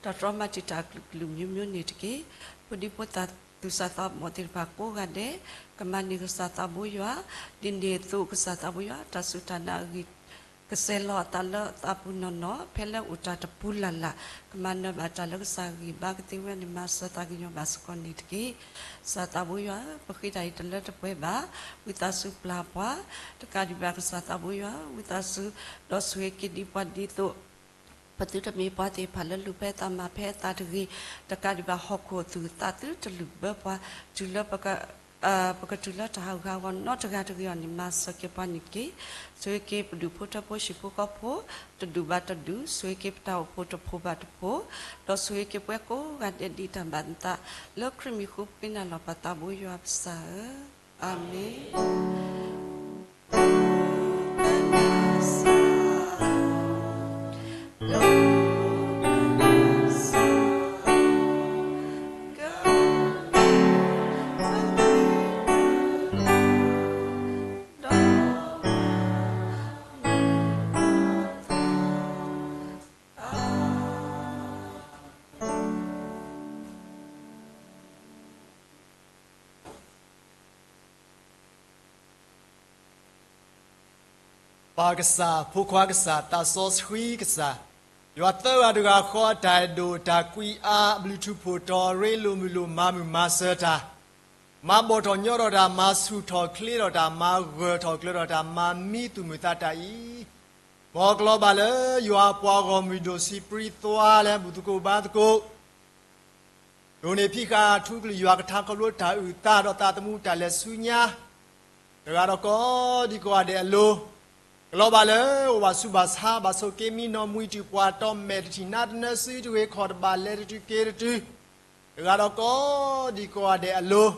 တၢ်တြီမၤတံာ်တာ်အကလုာ်ကလုာ်မျိုးမျိုးန့ၣ်တက့ၢ်. ဖိဒံဖိသၣ်သူၣ်စၢ်သးဘီၣ်သ့ၣ်တဖၣ်ကိးဂၤဒဲး, ကမၤန့ၢ်ကစၢ်သးဘိယွၤ, ဒ်န့ၣ်အသိးကစၢ်သးဘိယွၤ တၢ်စူၢ်တၢ်နာ်အဂ့ၢ် ကစဲးလီၤအသးလၢအသးပူၤနီၢ်နီၢ်, ဖဲလၢအိၣ်တၢ်တပူၤလၢ်လၢ်, ကမၤနၢၤဘၣ်တၢ်လၢကစၢ်ဂံၢ်ဘါကသ့ဝဲန့ၣ် မၤစၢၤသးကညီၤဘၣ်စ့ၢ်ကီးန့ၣ်တက့ၢ်. ကစၢ်သးဘိယွၤဧၢ, ပဃ့တၢ်အံၤတလၢတပှဲၤဘၣ်, ဝံသးစူၤပျၢ်ပှၤ, တကးဒံးဘၣ်ကစၢ်သးဘိယွၤ, ဝံသးစူၤ ဒီးဆိၣ်ဂ့ၤက့ၤဒံးပှၤဒ်သိး ပသုတမ့ၢ်ပှၤသ့ၣ်တဖၣ်လၢလူၤဖဲအသးမၤဖဲအသးတဂ့ၤ, တကးဒံးဘၣ်ဟီၣ်ခိၣ်သူၣ်သးသုတလုၢ်ဘၢပှၤ, တုၤလၢ ပကတုၤလၢတၢ်ဟးဂူာ်ဟးဂီၤနီတဂၤတဂ့ၤအီၤန့ၣ် မၤစၢၤက့ၤပှၤန့ၣ်တက့ၢ်. ဆိၣ်ဂ့ၤက့ၤပဒူၣ်ဖိထၢဖိဟံၣ်ဖိဃီဖိ, တဒူၣ်ဘၣ်တဒူၣ်, ဆိၣ်ဂ့ၤက့ၤပတၢ်အိၣ်ဖှိၣ်တဖိၣ်ဘၣ်တဖိၣ်, ဒီးဆိၣ်ဂ့ၤက့ၤပှၤကိးဂၤဒဲးဒ်တၢ်ဘၣ်နသး, လၢခရံာ်မံၤဃူပဃ့နၤလီၤပသးဘိယွၤပစၢ်ဧၢ, အၤမ့ၣ်. ပၢ်ကစၢ်, ဖိခွါကစၢ်, သးစီဆှံကစၢ်, ယွၤသၢဂၤတဂၤဃီအတၢ်အဲၣ်ဒိၣ်တၢ်ကွံအါ, အဘျုးထူဖိးတီၤရ့လိာ်မုာ်လိာ်မၤမုာ်မၤစၢၤတၢ်, မၤဘီၣ်ထီၣ်ညီထီၣ်တၢ်, မၤဆူၣ်ထီၣ်ချ့ထီၣ်တၢ်, မၤဂၢၢ်ထီၣ်ကျၢၤထီၣ်တၢ်, မၤမံသူၣ်မုာ်သးတၢ်အံၤ, မ်ကလီၤဘၣ်လၢယွၤအပှၤဂီၢ်မုၢ်ဒိၣ်ဆံးပြံသွါလၢဘူၣ်သကိးဘါသကိး ဒိၣ်န့ၢ်ဖံးဃာ်ထူကလုာ်ယွၤကထါခီဖျိတၢ်အုၣ်သးဒီးသးသမူတၢ်လဲၤဆူညါ, တဂၤဒီးကိးဒံကိးဂၤဒဲးအလိၤ, ကလီၤဘၣ်လၢအိၣ်ဘၣ်ဆူဘၣ်ဆါ ဘၣ်ဆိးက့မံနီၢ်မှံတုၤပှၤတီၢ်မဲာ်တထံၣ်နါတနၢၤ စုတဂ့ၤခီၣ်တဘၣ် လဲၤတတုၤက့ၤတတုၤ, တဂၤဒီးကိးဒံကိးဂၤဒဲးအလိၤ,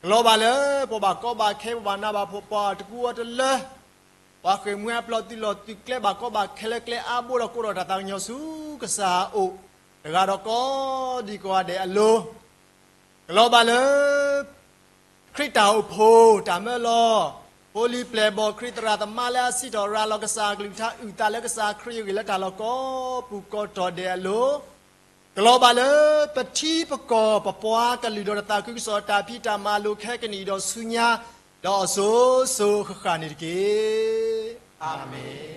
ကလီၤဘၣ်လၢပှၤဘၣ်ကီဘၣ်ခဲ ပှၤဘၣ်နးဘၣ်ဖှီၣ် ပှၤတကူအီၤတလၢ ပှၤဃ့ၢ်မှံဟးဖျိးသုးလီၢ်သုးကျဲ ဘၣ်ကီဘၣ်ခဲလၢကျဲအါဘိဒီး ကိးထီၣ်တၢ်သးကညီၤဆူကစၢ်အအိၣ်, တဂၤဒီးကိးဒံကိးဂၤဒဲးအလိၤ, ကလီၤဘၣ်လၢ ခရံာ်တၢ်အိၣ်ဖှိၣ်တၢ်မၢလီၤ, ဖိလံၤပျဲၢ်ဘီၣ် ခရံာ်သရၣ်သမါလၢအစံးထီၣ်ရၤလီၤကစၢ်အကလုၢ်ကထါ အုၣ်သးလၢကစၢ်ခရံာ်အဂ့ၢ်လၢတၢ်လီၢ်ကိးပူၤကိးတီၤဒဲးအလိၤ, ကလီၤဘၣ်လၢပထံပကီၢ် ပပှၤကလုာ်ဒီးတၢ်သးခုကစီၣ် တၢ်ဖံးတၢ်မၤအလိၤခဲကနံၣ်အံၤဒီးဆူညါ, ဒီးအစိၤစိၤဃၣ်ဃၣ်န့ၣ်တက့ၢ်. အၤမ့ၣ်.